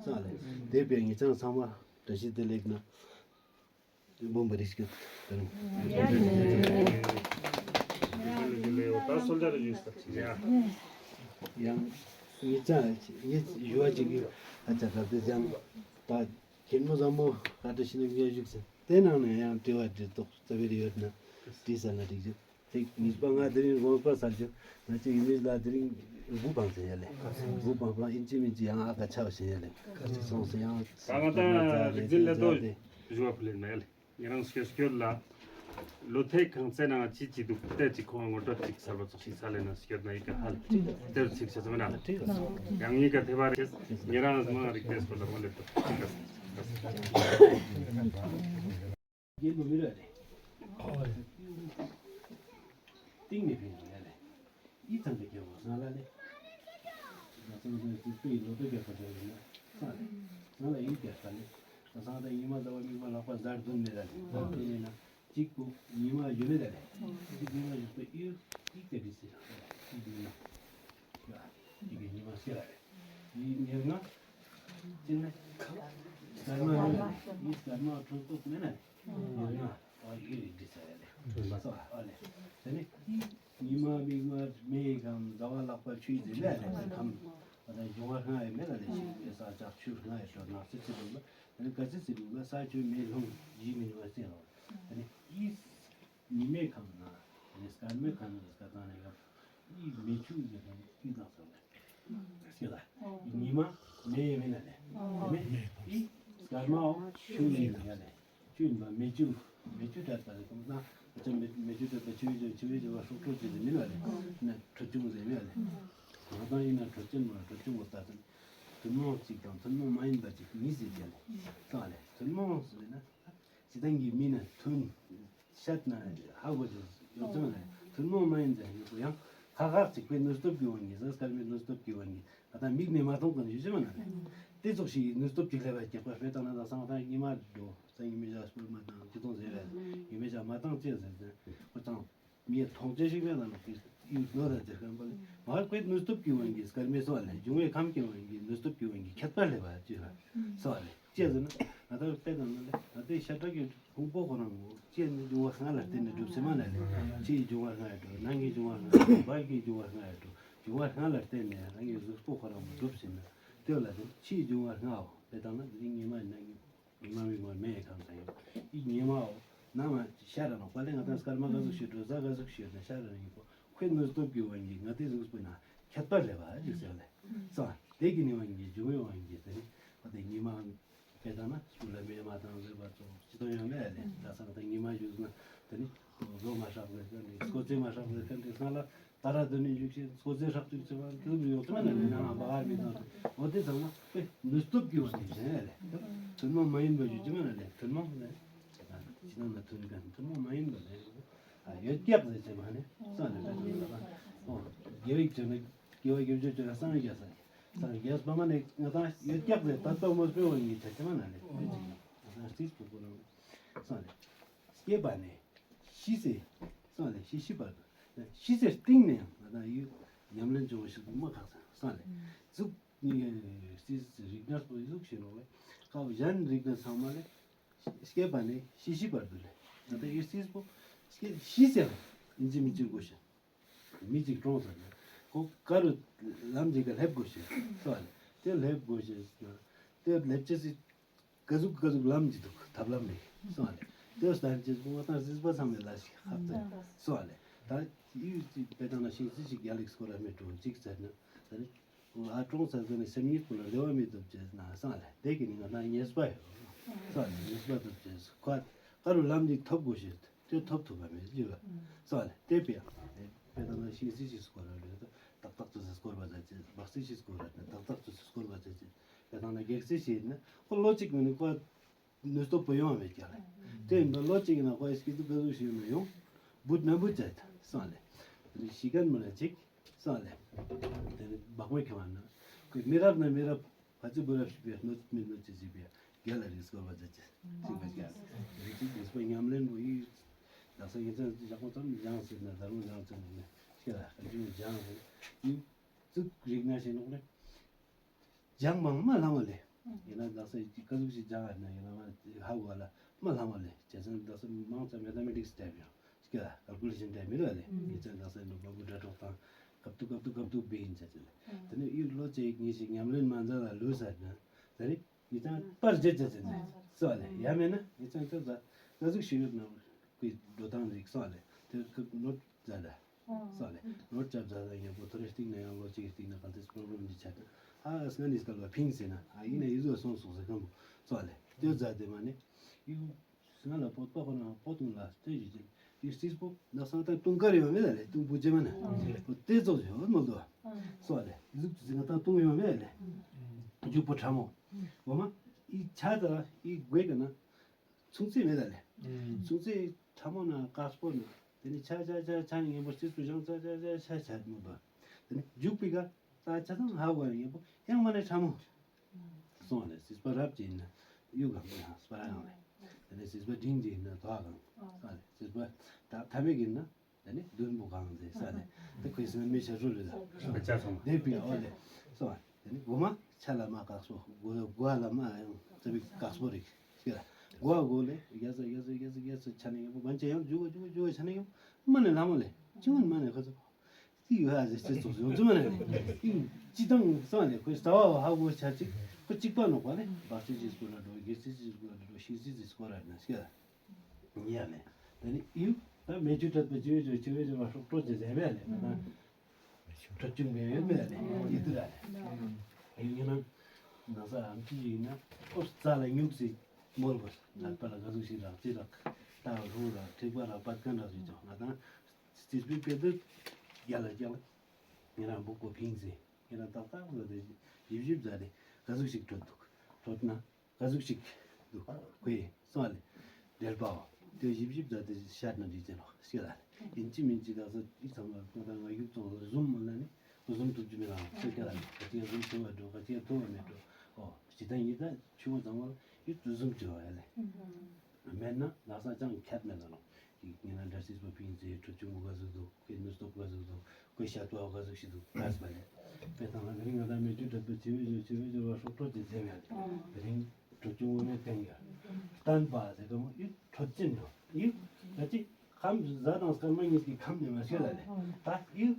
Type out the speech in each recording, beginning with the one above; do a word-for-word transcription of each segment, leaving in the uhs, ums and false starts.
ས་ལས་དེ་བས་ངེད་ཅག་ཚང་མ་བཀྲ་ཤིས་བདེ་ལེགས་ན། འབུམ་པ་རིགས་ཀྱི་དོན། ཡང་ངེད་ཅག་ངེད་ཡུ་བ་ཅིག་གི་ཨ་ཅག་ག་དེ་ཡང་ད་ཁྱེད་མོ་བཟང་མོ་ག་དེ་ཤི་ནས་ངས་བཞུགས་ཟེར་དེ་ནང་ནས་ཡང་དྲི་བ་དྲི་དོགས་རྩ་བའི་ཡོད་ན་དྲིས་ས་ན་འགྲིག་རྒྱུ། ཐིག་གཉིས་པ་ང་དེ་རིང་དགོངས་པ་ཟ་རྒྱུ། ང་ཅི་ཡིན་མིན་ལ་དེ་རིང་དགུ་བང་ཟེར་ཡ་ལེ། དགུ་བང་བང་ཨིན་ཅི་མིན་ཅི་ཡང་ཨ་ཁ་ཆའོ་ཟེར་ཡ་ལེ། སོང་ཟེར་ཡང་ད་ང་ད་རིག་འཛིན་ལ་དོ་ཞུ་བ་ཕུལ་ལེན་མེད་ལེ། ངེད་རང་སྐྱོད་སྐྱོད་ལ་ལོ་ཐེ་གང་ཚེ་ནང་ཅི་ཅི་འདུག་ལྟ་ཅི་ཁོང་ངོ་སྤྲོད་ཅིག་གསར་པ་ཚོགས་ཤིག་ས་ལེ་ན་སྐྱོད་ན་ཡི་ག་ཧལ་དེར་ཚིག་ཆ་ཚང་ན་ཡང་ཡི་ག་ཐེ་བ་རེད། ངེད་རང་མང་རིག་པའི་སྐོར་ལ་མོ་ལེ་ཏོ་ཅི་ག་རྒྱན་དུ་མི་ར་རེད། ཏིང་ནི་ཕིང་ཡ་ལེ། ཨི་ཚང་གི་རྒྱལ་བ་སང་ལ་ལེ། ང་ཚང་ཚང་གི་སྤེ་ཡི་ལོ་ཏོ་རྒྱལ་ཁ་རྒྱལ་ཡིན་ན། སང་ལ་ཨི་རྒྱལ་ཁ་ལེ། ང་ཚང་ད་ཉི་མ་ཟ་བ་མིག་མ་ལག་པ་ཟར་འདུན་མེད་ལ་ལེ། ཏེ་ནི་ན་གཅིག་པུ་ཉི་མ་ཡོད་མེད་ལ་ལེ། གཅིག་ཉི་མ་ཡོད་པ་ཨི་ཨི་ཀ་དི་སི་ཨི་ཉི་མ། ཡ། ཨི་གི་ཉི་མ་སེ་ལ་ལེ། ཨི་ཉེར་ལྔ། ཅི་ནས། སྐར་མ་ཡོད་ལ་ལེ། ཨི་སྐར་མ་ཁྲོ་ཏོག་མེད་ན་ལེ། ཉེར་ལྔ། ཨ་ཨི་རིགས་འདི་ས་ཡ་ལེ། ཨ་ལེ། ཏེ་ནི། ཉི་མ་མིག་དམར་མེ་ཁམས་ཟླ་བ་ལྷག་པ་ཆུའི་རྫས་ལས་ལས་ཁམས། ཨ་ད་འབྱུང་བ་ལྔ་ཡི་མེ་ལ་ལས་ཤིང་ལས་ས་ལྕགས་ཆུ་ལྔ་ཡི་ཞོར་ནགས་ཚལ་ཚེ་རིང་ལ་ཨ་ནི་དགའ་ཚལ་ཚེ་རིང་ལ་ས་ཆུ་མེ་རླུང་ཡིད་མི་ཉུང་བ་བསྟན་ལོ། ཨ་ནི་ཨི་ཉི་མའི་ཁམས་ན་ཨ་ནི་སྐར་མའི་ཁམས་ན་སྐར་ཐང་ནས་ཡོད་ཨི་མེ་ཆུ་ཡི་ཁམས་ཨི་དང་སོང་ལས་སྐྱེ་ལ་ཉི་མ་མེ་ཡི་མེ་ན་ལས་མེ་ཨི་སྐར་མའོ་ཆུ་ཡི་ཡ་ལས། ཆུ་ཡིན་པ་མེ་ཆུ། མེ་ཆུ་དྲག་པ་རེད་ཁོང་ཚང་ང་ཚོ་མེ་མེ་ཆུ་དྲག་པ་ཆུ་ཡི་ཆུ་ཆུ་ཡི་ཆུ་བ་སྲོག་ཁྲོག་ཅེས་ཟེར་མིན་པ་རེད། ན་ཁྲོ་ཆུང་ཟེར་མིན་པ་རེད། ང་ཚང་ཡིན་ན་ཁྲོ་ཆེན་མ་ཁྲོ་ཆུང་བ་ལྟ་ཚུལ། ཐུན་མོང་གཅིག་དང་ཐུན་མོང་མ་ཡིན་པ་གཅིག་གཉིས་ཟེར་གྱི་རེད། ཙང་ལས་ཐུན་མོང་ཟེར་ན་སྤྱི་བཏང་གི་མི་ན་ཐུན། ཤད་ན་ཧ་གོ་ཅེས་ཡོད་ཙང་ལས་ཐུན་མོང་མ་ཡིན་ཙང་ཡོད་པོ་ཡང་ཁ་ཁག་ཅིག་པའི་ནུས་སྟོབས་ཀྱི་དབང་གིས་ཟ་སྐར་མའི་ནུས་སྟོབས་ཀྱི་དབང་གིས། ད་ལྟ་མིག་ནས་མ་མཐོང་གི་ཡུལ་ཅི་མ་ན་རེད། དེ་ཙོགས་ཤིག་ནུས་སྟོབས་ཀྱི་ལས་པ་རྒྱག་པ་དཔེ་བཏང་ན་ད་སང་ད་ཉི་མ་འགྲོ་ས་ཉི་མ་ཞག་སྤོས་མ་དང་ཅི་ཙོགས་ཟེར་བས་ཉི་མ་ཞག་མ་བཏང་ཅི་ཟེར་ཟེར་ཁོ་ཚང་མིའི་མཐོང་ཅི་ཞིག་བས་ན་ལོག་གི་ཡུལ་ལོ་ར་ཟེར་ཁན་པ་ལས་མ་ཁོའི་ནུས་སྟོབས་ཀྱི་དབང་གིས་སྐར་མའི་སོགས་ལས་འབྱུང་བའི་ཁམས་ཀྱི་དབང་གིས་ནུས་སྟོབས་ཀྱི་དབང་གིས་ཁྱད་པར་ལས་པ་ཅི་ལ་སོགས་ལས་ཅི་ཟེར་ན་ང་ད་དཔེ་བཏང་ན་ལས་ང་དེ་ཤ་ཁྲག་གི་ཕུང་པོ་ཁོ་རང་ངོ་། ལྕེ་ནི་འབྱུང་བ་ལྔ་ལ་བརྟེན་ནས་གྲུབ་ཟེར་མ་ན་ལས། ལྕེ་ཡི་འབྱུང་བ་ལྔ་ཡི་འགྲོ། ནང་གི་འབྱུང་བ་ལྔ་ཡི་འགྲོ། བར་གྱི་འབྱུང་བ་ལྔ་ཡི་འགྲོ། འབྱུང་བ་ལྔ་ལ་བརྟེན་ནས་རང་གི་གཟུགས་པོ་ཁོ་རང་མ་གྲུབ་ཟེར་ན། དེ་ལ་དེ་ལྕེ་ཡི་འབྱུང་བ་ལྔའོ། དཔེ་བཏང་ན་འདི་ཉི་མ་ཡིན་ན་ཉི་མ་མིག་དམར་མེ་ཡི་ཁམས་ས་ཡིན། འདི་ཉི་མའོ། ནམ་ཤར་ར་ནོག་པ་ལས་ང་ད་སྐར་མ་ག་ཟུག་ཤར་འགྲོ་ས་ག་ཟུག་ཤར་ན་ཤར་ར་ཡིན་པོ། ཁོའི་ནུས་སྟོབས་ཀྱི་དབང་གིས་ང་དེ་གཟུགས་པོ་ན་ཁྱད་པར་ལས་པ་ཞིག་ཟེར་ལས། སོ་དེ་གི་ནི་དབང་གིས་འབྱུང་བའི་དབང་གིས་དེ་ནི་ང་དེ་ཉི་མ། དཔེ་བཏང་ན་སུ་ལ་མེ་མ་བཏང་ཟེར་བ་ཚོ་ཅི་ཏོ་ཡང་མེད་ལས། ད་སང་ད་ཉི་མ་བཞུགས་ན་དེ་ནི་ལོ་མ་ཧྲག་ཟེར་ཁན་དེ་སྐོ་ཚེ་མ་ཧྲག་ཟེར་ཁན་དེ་སང་ལ་ད་ར་དེ་ནི་བཞུགས་ཤིང་སྐོ་ཚེ་ཧྲག་དུས་ཚེ་བ་དེ་ཡོད་ཚེ་མ་ན་ལས་ན་ང་བ་ཧར་མི་དང་འོ་དེ་ཚང་མ་དཔེ་ནུས་སྟོབས་ཀྱི་དབང་གིས་ཟེར་ལས། ཐུན་མོང་མ་ཡིན་པ་ཞུ་ཅི་མ་ན་ལས་ཐུན་མོང་ལས། ཅི་ནང་ན་ཐུན་མོང་ཐུན་མོང་མ་ཡིན་པ་ལས། ཡོད་རྒྱག་ཟེར་ཅེས་མ་ནི་སང་ལས་ད་དེ་ལ་ཨོ་དགེ་བའི་བྱེད་ན་དགེ་བ་དགེ་བཅུ་བཅོ་ན་སངས་རྒྱས་ས། སངས་རྒྱས་པ་མ་ནི་ང་ད་ཡོད་རྒྱག་ཟེར་ད་ལྟ་མོ་སྤེལ་བ་ཡིན་ཆ་ཅི་མ་ན་ལས་ང་ད་རྩིས་པོ་པོ་རང་སང་ལས་སྐྱེས་པ་ནས་ཤི་ཟེར། སང་ལས་ཤི་ཤི་བར་དུ་ཤི་ཟེར་སྟེང་ནས་ཡང་ང་ད་ཡུལ་ཉམས་ལེན་བྱུང་བ་ཞིག་ཏུ་མ་ཁག་ས་སང་ལས་གཟུགས་ནི་རྩིས་རིག་ན་སོ་གཟུགས་ཤེས་རོགས་ལས་ཁ་བ་གཞན་རིག་ན་ཚང་མ་ལས། སྐྱེས་པ་ནས་ཤི་ཤི་བར་དུ་ལས། ད་ལྟ་ཡུལ་སྲིད་པོ་སྐྱེ་ཤི་ཟེར་ཡིན་གཅིག་མིན་གཅིག་དགོས་ཤིང་། མི་གཅིག་གྲོངས་ཟེར་ན་ཁོ་ག་རུ་ལམ་གཅིག་ག་སླེབས་དགོས་ཤིང་སོ་ལས། དེ་སླེབས་དགོས་ཤིང་ན་དེ་སླེབས་ཅེས་སི་ག་ཟུག་ག་ཟུག་ལམ་གཅིག་འདུག་ཐབས་ལམ་རེད་སོ་ལས། དེ་ལྟར་ཅེས་ངོ་ཐང་སྲིད་པ་ཚང་མའི་ལ་ཞིག་ཧ་ཙེ་སོ་ལས། ད་ཡུལ་གཅིག་དཔེ་བཏང་ན་ཤིང་རྩི་ཞིག་རྒྱལ་ལེགས་སྐོར་ར་མི་གྲོངས་གཅིག་ཟེར་ན་ད་ནི། ཨ་གྲོངས་ཚར་ཟེར་ནས་སེམས་ཉིད་པོ་ལ་བདེ་བ་མི་ཐོབ་ཅེས་ན་སང་ལས་དེ་གི་ནི་ང་ད་ཉེས་པ་ཡོད། སང་ལས་ཉེས་པ་ཐོབ་ཅེས་ཁོ་ག་རུ་ལམ་གཅིག་ཐོབ་དགོས་ཤེས་དེ་ཐོབ་ཐུབ་པ་མེད་ཅེས་ལ་སང་ལས་དེ་པས་དཔེ་ད་ན་ཤིང་རྩི་ཞིག་སྐོར་ར་རེད། ཏག་ཏག་ཏུ་སྐོར་བ་ཟེར་ཅེས་སྦག་རྩི་ཞིག་སྐོར་ར་ཏག་ཏག་ཏུ་སྐོར་བ་ཟེར་ཅེས་དཔེ་ད་ན་གེགས་རྩི་ཞིག་ཡིན་ན་ཁོ་ལོ་གཅིག་མིན་ནི་ཁོ། ནུས་སྟོབས་པོ་ཡོང་བ་མེད་ཀྱང་ལས། དེ་ཡིན་པ་ལོ་གཅིག་ཡིན་ན་ཁོའི་སྐྱིད་སྡུག་ག་ཟུག་ཞིག་ཡོང་ན་ཡོང་། བུ་ནམ་བུ་བྱས་སོང་ལས། དེ་ནི་ཤི་མཁན་མི་ལ་གཅིག་སོང་ལས། དེ་ནི་བག་མེད་ཁྱོང་བ་ན། ཁོས་མི་རབས་ན་མི་རབས་ཕ་ཚི་བུ་རབས་ཤིག་པའི་གནོད་མི་གནོད་ཅི་ཟིག་པའི་རྒྱལ་ལ་རིགས་སྐོར་བ་མཛད་ཅི་ཟིག་པའི་རྒྱལ་རིགས་ཅིག་རིགས་པའི་ཉམས་ལེན་པོ་ཡིས། ལག་ས་ཡིན་ཚན་ཞག་པོ་ཙམ་སྦྱངས་ཟེར་ན་དར་མོ་སྦྱངས་ཟེར་ན་ཤེས་ལ་ག་ཅུང་སྦྱངས་ཟེར་ན་ཡིན། ཙུག་རིག་ན་ཞེས་ནོག་ལས། སྦྱངས་མང་མ་ལང་བ་ལས། ཡིན་ན་དག་ས་ཀ་ཟུག་ཞིག་སྦྱང་བ་ན་ཡིན་ན་མ་ཧ་གོ་ལ་མ་ལྷ་མ་ལས་བྱས་ཙང་དག་ས་མང་ཙམ་མེ་ཐ་མེ་ཊིག་སི་ཊའིབ་ཡང་ཀ་ལ་ཀལ་ཀུ་ལེ་ཤན་ཊའིབ་མི་ར་ལས་ཡིན་ཙང་དག་ས་ནུ་བ་གུ་སྒྲ་སྒྲོག་དང་སྐབས་ཐུག་སྐབས་ཐུག་སྐབས་ཐུག་བེ་ཡིན་ཙང་ཙི་ལ་དེ་ནས་ཡུལ་ལོ་ཅིག་ཉིས་ཤིག་ཉམས་ལེན་མ་མཛད་ལ་ལུས་ཟེར་ན་དེ་ནས་ཡིན་ཙང་པར་བརྗེད་ཙང་ཙི་ལ་སོ་ལས་ཡ་མེད་ན་ཡིན་ཙང་ཁྱོད་ཟ་ཀ་ཟུག་ཞིག་ཡོད་ན་ཁོའི་འགྲོ་སྟངས་རིག་སོ་ལས་དེ་ནོ་ཊི་མཛད་ལ། སོགས་ལས་ནོར་ཅབ་ཛ་ཛ་ཡང་པོ་ཐོ་རེ་སྟེང་ན་ཡང་ལོ་གཅིག་སྟེང་ན་ག་ཚོད་པོ་རོ་བྷི་རམ་ཅིག་ཆགས་ན་ཨ་སྔ་ནས་སྐལ་བ་ཕིང་ཟེར་ན་ཨ་ཡིན་ན་ཡིག་བཟོ་སོང་སོང་ཟེར་ཁམ་པོ་སོགས་ལས་ལྟོས་ཛ་དེ་མ་ནི་ཡིག་སྔ་ལ་པོ་ཏོ་ཁོ་ན་པོ་ཏུང་ལ་ལྟོས་ཞུ་ཅན་ཡིག་རྩིས་པོ་ན་སང་ད་ཏུང་དཀར་ཡོད་མེད་ལ་ལས་ཏུང་པུ་ཅེ་མ་ན་པོ་ཏེ་ཙོགས་ཡོད་མ་དོ་སོགས་ལས་ཡིག་ཟུག་ཏུ་ཟེར་ན་ད་ཏུང་ཡོད་མེད་ལ་ལས་མཇུག་པོ་ཕྲ་མོ་འོ་མ་ཡིག་ཆ་ད་ཡིག་དགོས་ཀྱི་ན། མཚུངས་ཚིག་མེད་ད་ལེ། མཚུངས་ཚིག་ཕྲ་མོ་ན་དཀར་པོ་ན་དེ་ནི་ཆ་ཆ་ཆ་ཆ་ནི་ངན་པོ་རྩིས་སུ་བཞག་ཆ་ཆ་ཆ་ཆ་ཆ་མོ་དོ། དེ་ནི་མཇུག་པའི་ཀ་ད་ཆ་ཚང་ཧ་གོ་ཡང་ངན་པོ་ཡང་མ་ནི་ཕྲ་མོ། སོང་བ་ལེ་སྲིད་པ་རབ་ཀྱི་ཡིན་ན་གཡུ་གང་གི་ཧང་སྤར་གང་ལེ། དེ་ནི་སྲིད་པ་འབྲིང་གི་ཡིན་ན་དོ་གང་། སོང་བ་ལེ་སྲིད་པ་ད་ཐ་མེད་ཀྱི་ཡིན་ན། དེ་ནི་བདུན་པོ་གང་ཟེར་ས་ནས་དེ་ཁོའི་སེམས་མི་ཤ་ཚུལ་རེད་ལ། ཆ་ཚང་དེ་པི་ཨོ་ལེ། སོ་དེ་ནི་གོ་མ་ཆ་ལ་མ་བཀག་སོ་གོ་གོ་ལ་མ་ཡང་ཙ་པིག་བཀག་སོ་རིག་ཤེས་ལ་གོ་གོ་ལེ་རྒྱ་ས་རྒྱ་ས་རྒྱ་ས་རྒྱ་ས་ཆ་ནས་ཡོང་གོ་མ་ཆ་ཡང་འཇུ་གོ་འཇུ་གོ་འཇུ་གོ་ཆ་ནས་ཡོང་མ་ནས་ལ་མོ་ལེ་ཅི་མ་ནས་མ་ནས་ཁ་ཚོ་ཏི་ཡོད་ཨ་ཟེར་ཅི་ཚོ་ཡོང་ཚུལ་མ་ནས་ཏི་ཅི་དང་སོ་ལེ་ཁོའི་རྩ་བ་ཧ་གོ་ཆ་ཅིག་ཁོ་གཅིག་པ་ནོག་པ་ལེ་བག་ཆེ་ཅི་སྐོར་ལ་འགྲོ་རྒྱལ་སྲིད་ཅི་སྐོར་ལ་འགྲོ་ཤིང་སྲིད་ཅི་སྐོར་ལ་ན་ཤེས་ལ། ཡ་ལེ། ད་ནི་ཡུ། ད་མེ་ཆུ་དྲག་པོ་ཅི་བས་ཅི་བས་ཅི་བས་ཅི་བ་སྲོག་གྲོགས་ཀྱི་ཟེར་བས་ལེ། ད་ཁྲོ་ཆུང་བས་ཡོད་མེད་ལེ། ཡི་ཏི་ར་ལེ། ཡུ་ཡིན་ན། ན་ས་ཨམ་ཆི་ཡིན་ན། ཨོ་རྩ་ལ་ཉུག་སི་མོལ་བ། ལག་པ་ལ་ག་ཟུག་ཞིག་རག་ཅི་རག་ད་རུང་རག་ཁྲིག་པ་རག་པད་ཀན་རག་ཞིག་ཅོག་ང་དང་། རྩིས་པའི་དཔེ་དེ། རྒྱ་ལ་རྒྱ་ལ། ངེད་རང་འབུག་གོ་ཕིང་ཟེ། ངེད་རང་ཏག་ཏག་ཟ་དེ་ཞིབ་ཞིབ་ཟ་དེ་ག་ཟུག་ཞིག་གྲོད་འདུག་གྲོད་ན་ག་ཟུག་ཞིག་འདུག་གོ་ཡེ་སོང་ལེ། འབྲེལ་པའོ། དེ་ཞིབ་ཞིབ་ཟ་དེ་ཤར་ན་འགྲིག་ཅན་ལོ་ཤེས་ལ་ཡིན་ཅི་མིན་ཅི་དག་ས་ཡིག་ཚང་མ་ང་དང་ང་ཡུག་ཚོང་ཟུམ་མོ་ན་ནི་ཟུམ་ཐུབ་ཅི་མི་རང་ཤེས་ཀ་ལ་ནི་ག་ཅི་ཟུམ་ཐུབ་བ་འགྲོ་ག་ཅི་ཐུབ་བ་མེད་འགྲོ་ཨོ་ཇི་ལྟ་ཡིན་ད་ཆུ་བོ་ཚང་མ་ཡུག་ཏུ་ཟུམ་ཅི་བ་ཡ་ལེ། མེད་ན་ལག་ས་ཅང་ཁྱད་མེད་ལ་ནོ། ཡིག་ངན་ན་འདྲ་སྲིད་པོ་ཕིན་ཚེ་ཁྲོ་ཆུང་མོ་ག་ཟུག་འདུག་ཁོའི་ནུས་སྟོབས་ག་ཟུག་འདུག་ཁོའི་ཤ་ཏོག་ག་ཟུག་ཞིག་འདུག་ལྟས་པ་ལས། དཔེ་དང་ལ་ནི་ང་དང་མེ་དྲོད་དྲག་པོ་བྱེ་བའི་བྱེ་བའི་བྱེ་བ་སྲོག་ཐོག་ཅེས་ཟེར་བས་ལས། དེ་རིང་ཁྲོ་ཆུང་མོ་ནས་བསྟན་ཡོད། བསྟན་པ་ཟེར་གི་མོ་ཡིག་ཁྲོ་ཅན་འགྲོ་ཡིག་ད་ཅི་ཁམས་བཟའ་དང་སྐར་མ་གཉིས་ཀྱི་ཁམས་ནས་མ་ཤེས་ལ་ལས་ད་ཡིག་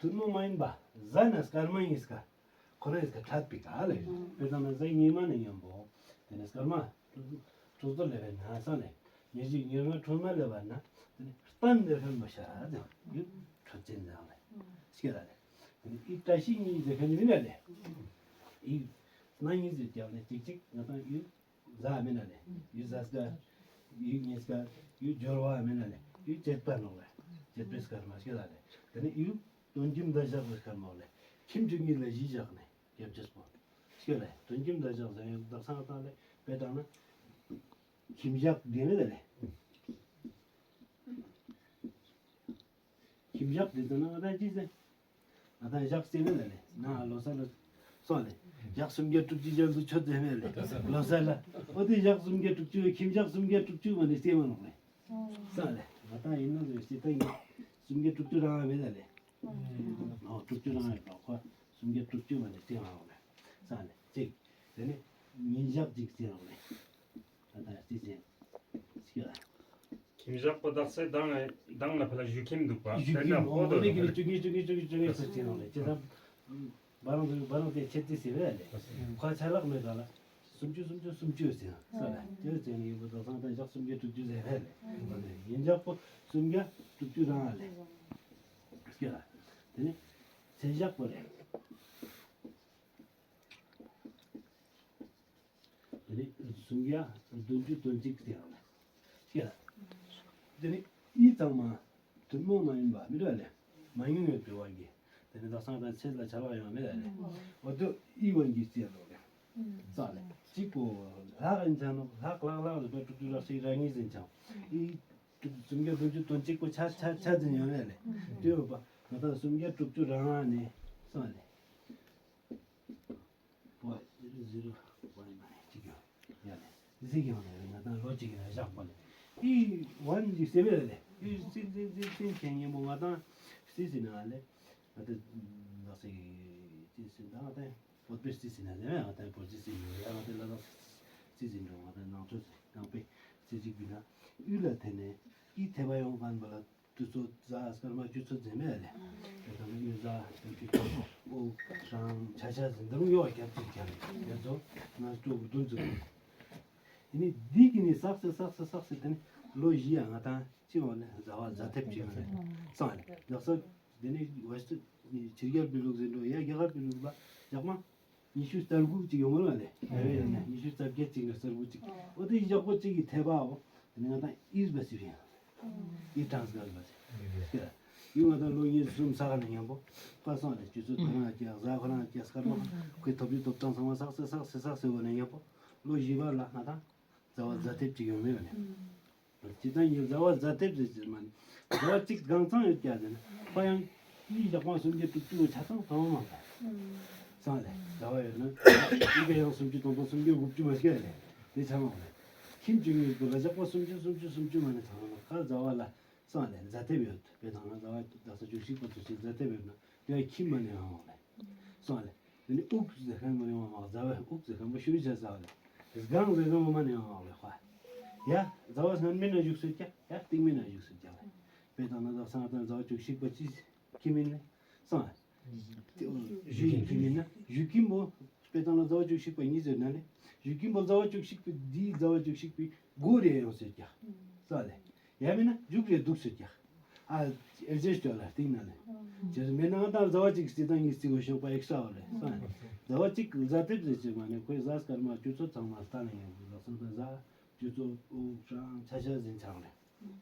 ཐུན་མོང་མ་ཡིན་པ་བཟའ་ན་སྐར་མ་གཉིས་ཀ་ཁོ་རང་ཡིས་ཀ་འཕྲད་པའི་ག་ལས། དཔེ་དང་ན་ཟས་ཉི་མ་ནས་མཉམ་པོ། དེ་ནས་སྐར་མ། ཁྲོ་ཟོར་ལས་པའི་ན་ས་ནས། ཉེར་གཅིག་ཉེར་ལྔ་ཁྲོ་ན་ལས་པ་ན། དེ་ནས་སྟན་ལས་ཧན་པོ་ཤ་ར་ཟེར། ཡུ། ཁྲོ་ཅན་ཟེར་ལས། ཤེས་ར་ལས། དེ་ནས་ཨི་བཀྲ་ཤིས་གཉིས་ཟེར་ཁན་མི་ན་ལས། ཨི། སྣ་གཉིས་ཟེར་ཀྱང་ལས་གཅིག་གཅིག་ང་དང་ཡུ། ཟ་མི་ན་ལས། ཡུ་ཟ་སྐར། ཡུ་ཉེ་སྐར། ཡུ་སྦྱོར་བ་མི་ན་ལས། ཡུ་བྱེད་པ་ནོག་ལས། བྱེད་པའི་སྐར་མ་ཤེས་ར་ལས། དེ་ནས་ཡུ། དོན་ཁྱིམ་ད་བཞག་པའི་སྐར་མ་ལས། ཁྱིམ་བཅུ་གཉིས་ལ་བཞི་བཞག་ནས། ཡབ་ཅེས་པོ། ཤེས་རེད། དོན་ཁྱིམ་དང་ཕྱག་འཚལ་ཡང་དག་སང་བཏང་ལས་དཔེ་བཏང་ན། ཁྱིམ་བཞག་དེ་ནི་དེ་ལས། ཁྱིམ་བཞག་དེ་ཚོ་ན་ང་དང་ཅི་ཟེར། ང་དང་བཞག་ཟེར་ནི་དེ་ལས་ན་ལོ་སར་ལ། སོང་ལས། བཞག་སུམ་བརྒྱ་དྲུག་ཅུ་ཅན་དུ་ཆོད་ཟེར་ནི་ལས། ལོ་སར་ལ། ཨོ་དེ་བཞག་སུམ་བརྒྱ་དྲུག་ཅུ་ཁྱིམ་བཞག་སུམ་བརྒྱ་དྲུག་ཅུ་མ་ནི་ཟེར་མ་ནོག་ལས། སོང་ལས། ང་དང་ཡིན་ན་ཟེར་ཞེ་ད་ཡིན། སུམ་བརྒྱ་དྲུག་ཅུ་རང་མེད་ལ་ལས། ཨོ་དྲུག་ཅུ་རང་ཡོད་པ་ཁོ་སུམ་བརྒྱ་དྲུག་ཅུ་མ་ནས་སྟེང་ལ་ལས། ས་ནས་གཅིག་དེ་ནས་ཉིན་ཞག་གཅིག་སྟེང་ལ་ལས། ད་ལྟ་སྟེ་ཅན་ཞིག་ལ། ཁྱིམ་ཞག་པོ་དག་སའི་གདང་ལ་གདང་ལ་ཕ་ལ་བཞུགས་ཁྱིམ་འདུག་པ་བཞུགས་དཔེར་ན་ཁྱིམ་ཕོ་འོ་དོ་ལས་ཀྱི་བཅུ་གཉིས་བཅུ་གཉིས་བཅུ་གཉིས་བཅུ་གཉིས་སུ་སྟེང་ལ་ལས་ཅི་ལྟར། འབའ་རང་དུ་འབའ་རང་དེ་ཆེ་ཙི་ཟེར་བས་ལས། ཁོ་ཆ་ལག་མེད་ག་ལ། སུམ་ཅུ་སུམ་ཅུ་སུམ་ཅུ་ཟེར་ས་ལ་དེར་བཙན་ཡིན་པ་དང་སང་དང་ཞག་སུམ་བརྒྱ་དྲུག་ཅུ་ཟེར་ཧེ་ལེ། ཡིན་ཞག་པོ་སུམ་བརྒྱ་དྲུག་ཅུ་རང་ལེ། སྐྱེ་ལ། དེ་ནི་ཚེས་ཞག་པོ་ལེ། དེ་ནི་སུམ་བརྒྱ་བདུན་ཅུ་དོན་གཅིག་ཟེར་ལེ། སྐྱེ་ལ། དེ་ནི་ཡིད་ཚང་མ། ཐུན་མོང་མ་ཡིན་པ་མི་འདྲ་ལས། མ་ཡིན་ཡོད་པའི་དབང་གིས། དེ་ནི་དག་སང་དང་ཚེས་ལ་བྱ་བ་ཡང་མེད་ལས། འོ་དོ་ཨི་དབང་གིས་བརྩིས་ལོ་ལས། ས་ལས་གཅིག་པོ་ལྷག་ཨིན་ཆང་ནོ་ལྷག་ལྷག་ལྷག་ལས་པའི་དྲུག་ཅུ་རག་ཤིག་རག་ངེས་ཟིན་ཆང་། ཨི་སུམ་བརྒྱ་བདུན་ཅུ་དོན་གཅིག་པོ་ཆ་ཆ་ཆ་ཟིན་ཡོད་ལས་ལས། དེ་ཡོད་པ་ང་དང་སུམ་བརྒྱ་དྲུག་ཅུ་རག་ལྔ་ནས་ས་ལས། པོ་ཟི་རོ་ཟི་རོ་པོ་ཡིན་མ་ཡིན་གཅིག་ཡོད། ཡ་ལས་གཟིགས་ཡོང་ནས་ང་དང་ལོ་གཅིག་ཡིན་ན་བཞག་པ་ལས་ཨི་ཝན་གྱི་སེ་བེ་ལས་ཨི་སིན་སིན་སིན་སིན་ཁྱེད་ཉིན་མོ་ང་དང་སི་སི་ན་ལས་ང་དང་ལག་སི་སི་སིན་ད་ང་དང་ བོད་པའི་རྩིས་ཟིན་ན་ལས་ང་དང་བོད་རྩིས་ཟིན་ཡོད་ཡ། ང་དང་ལ་དྭགས་རྩིས་ཟིན་འགྲོ། ང་དང་ནང་ཆོས་ནང་པའི་རྩིས་གཅིག་པུ་ན་དབུས་ལ་དེ་ནས་ཨི་ཐེ་བ་ཡོང་གང་པ་ལ་དུས་ཚོད་ཟ་སྐར་མ་དུས་ཚོད་འཛེམ་མེད་ལས་དེ་དང་ཡོད་ཟ་དུས་ཚོད་ཨོ་ཧྲང་ཆ་ཆ་ཟིན་དང་ཡོད་རྒྱབ་ཅིག་རྒྱབ་ཡོད་ཚོ་ང་སྤྲོ་བོ་དུས་ཚོད་དེ་ནི་འདི་གི་ནི་བསགས་སེ་བསགས་སེ་བསགས་སེ་དེ་ནི་ལོ་བཞི་ཡ་ང་དང་ཅི་འོ་ནི་ཟ་བ་ཟ་ཐེབས་ཅིག་ང་ནི་སང་ལས་ལགས་སོ། དེ་ནི་ཝེ་སི་ཊི་ཕྱི་རྒྱལ་པའི་ལུགས་ཟིན་འགྲོ་ཡ་རྒྱ་གར་པའི་ལུགས་ལ་ཡག་མ། ཉི་ཤུ་རྩ་དགུ་ཅིག་ཡོང་གི་ལ་ལས། ཨ་རེ་ཡིན་ན་ཉི་ཤུ་རྩ་བརྒྱད་ཅིག་ནས་རྩ་དགུ་ཅིག་ཨོ་དེ་ཡག་པོ་ཅིག་གི་ཐེ་བའོ། དེ་ནི་ང་དང་ཨིས་བ་སི་རེད། ཨི་ཀྲང་སི་ག་ལ་ཟེར། ཡུལ་ང་དང་ལོ་ཉི་ཤུ་གསུམ་ས་ག་ནས་མཉམ་པོ། ཁ་སང་ལས་སྤྱི་ཚོགས་དོན་ལ་སྐྱེ་གཟའ་ཁོ་རང་སྐྱེ་སྐར་མ་ཁོའི་ཐོབ་རྒྱུ་ཐོབ་ཐང་ཚང་མ་བསགས་སེ་བསགས་སེ་བསགས་སེ་འོ་ནས་མཉམ་པོ་ལོ་བཞི་བར་ལ་ང་དང་ཟ་བ་ཟ་ཐེབས་ཅིག་ཡོང་མེད་པ་ནས། ཇི་ལྟར་ཡིན་ཟ་བ་ཟ་ཐེབས་ཟེར་ཟེར་མ་ནི། ཟ་བ་གཅིག་གང་ཚང་ཡོད་ཀྱང་ཟེར་ན། ཁོ་ཡང་ཀླུའི་ཞག་པ་སུམ་བརྒྱ་དྲུག་ཅུ་ཆ་ཚང་ཚང་མ་མ་ག་སང་ལས་ཟ་བ་ཡོད་ན། ཀླུ་ག་ཡང་སུམ་ཅུ་དང་པོ་སུམ་བརྒྱ་དགུ་བཅུ་མ་ཤེས་ལས། དེ་ཚང་མ་མ་ལས། ཁྱིམ་བཅུ་གཉིས་པོ་ལ་ཞག་པ་སུམ་ཅུ་སུམ་ཅུ་སུམ་ཅུ་མ་ནི་ཚང་མ་ག་ཟ་བ་ལ་སང་ལས་ཟ་ཐེབས་ཡོད། དཔེ་བཏང་ན་ཟ་བ་དག་ས་བཅུ་གཅིག་པ་ཚོ་ཞིག་ཟ་ཐེབས་ཡོད་ན་དེ་ཡང་ཁྱིམ་མ་ནི་ཡང་མ་ལས། སང་ལས། དེ་ནི་དབུགས་ཟེར་མཁན་མ་ཡོང་བ་ཟ་བའི་དབུགས་ཟེར་མཁན་པོ་ཤུ་རི་བྱ་ཟ་བ་ལས། སྒང་ཟེར་མཁན་པོ་མ་ནི་ཡོང་བ་ལས་ཁ། ཡ། ཟ་བ་སྔན་མའི་ན་བཞུགས་སུ་ཀྱ། ཡ། སྟིང་མའི་ན་བཞུགས་སུ་ཀྱ་ལས། དཔེ་བཏང་ན་ད་སང་ད་ཟ་བ་བཅུ་གཅིག་པ་ཅི་ཁྱིམ་ཡིན་ལས། སང་། བཞུགས་ཁྱིམ་ཡིན་ན་བཞུགས་ཁྱིམ་པོ། དཔེ་བཏང་ན་ཟ་བ་བཅུ་གཅིག་པ་གཉིས་ཟེར་ན་ལས། བཞུགས་ཁྱིམ་པོ་ཟ་བ་བཅུ་གཅིག་པའི་འདིའི་ཟ་བ་བཅུ་གཅིག་པའི་སྒོ་རེ་ཡོང་སུ་ཀྱ། ས་ལས། ཡ་མིན་ན་རྒྱུགས་རེ་འདུག་ཟེར་ཀྱང་། ཨ། ཨེ་ཇེ་སི་ཊི་ལ་སྟེང་ན་ལས། ཇེ་སི་མེད་ན་ང་དང་ཟླ་བ་གཅིག་སྲིད་དང་གཉིས་སྲིད་གོ་ཤོག་པ་ཨེག་སྟྲ་བ་ལས་སང་། ཟླ་བ་གཅིག་གཟའ་དེབ་ཟེར་ཅིག་མ་ནས་ཁོའི་གཟའ་སྐར་མ་སྤྱི་ཚོགས་ཚང་མ་ལྟ་ན་ཡང་དགོས་ལགས་སོ། ད་གཟའ་སྤྱི་ཚོགས་དབུགས་གྲང་ཆ་ཆ་ཟིན་ཚང་ལས།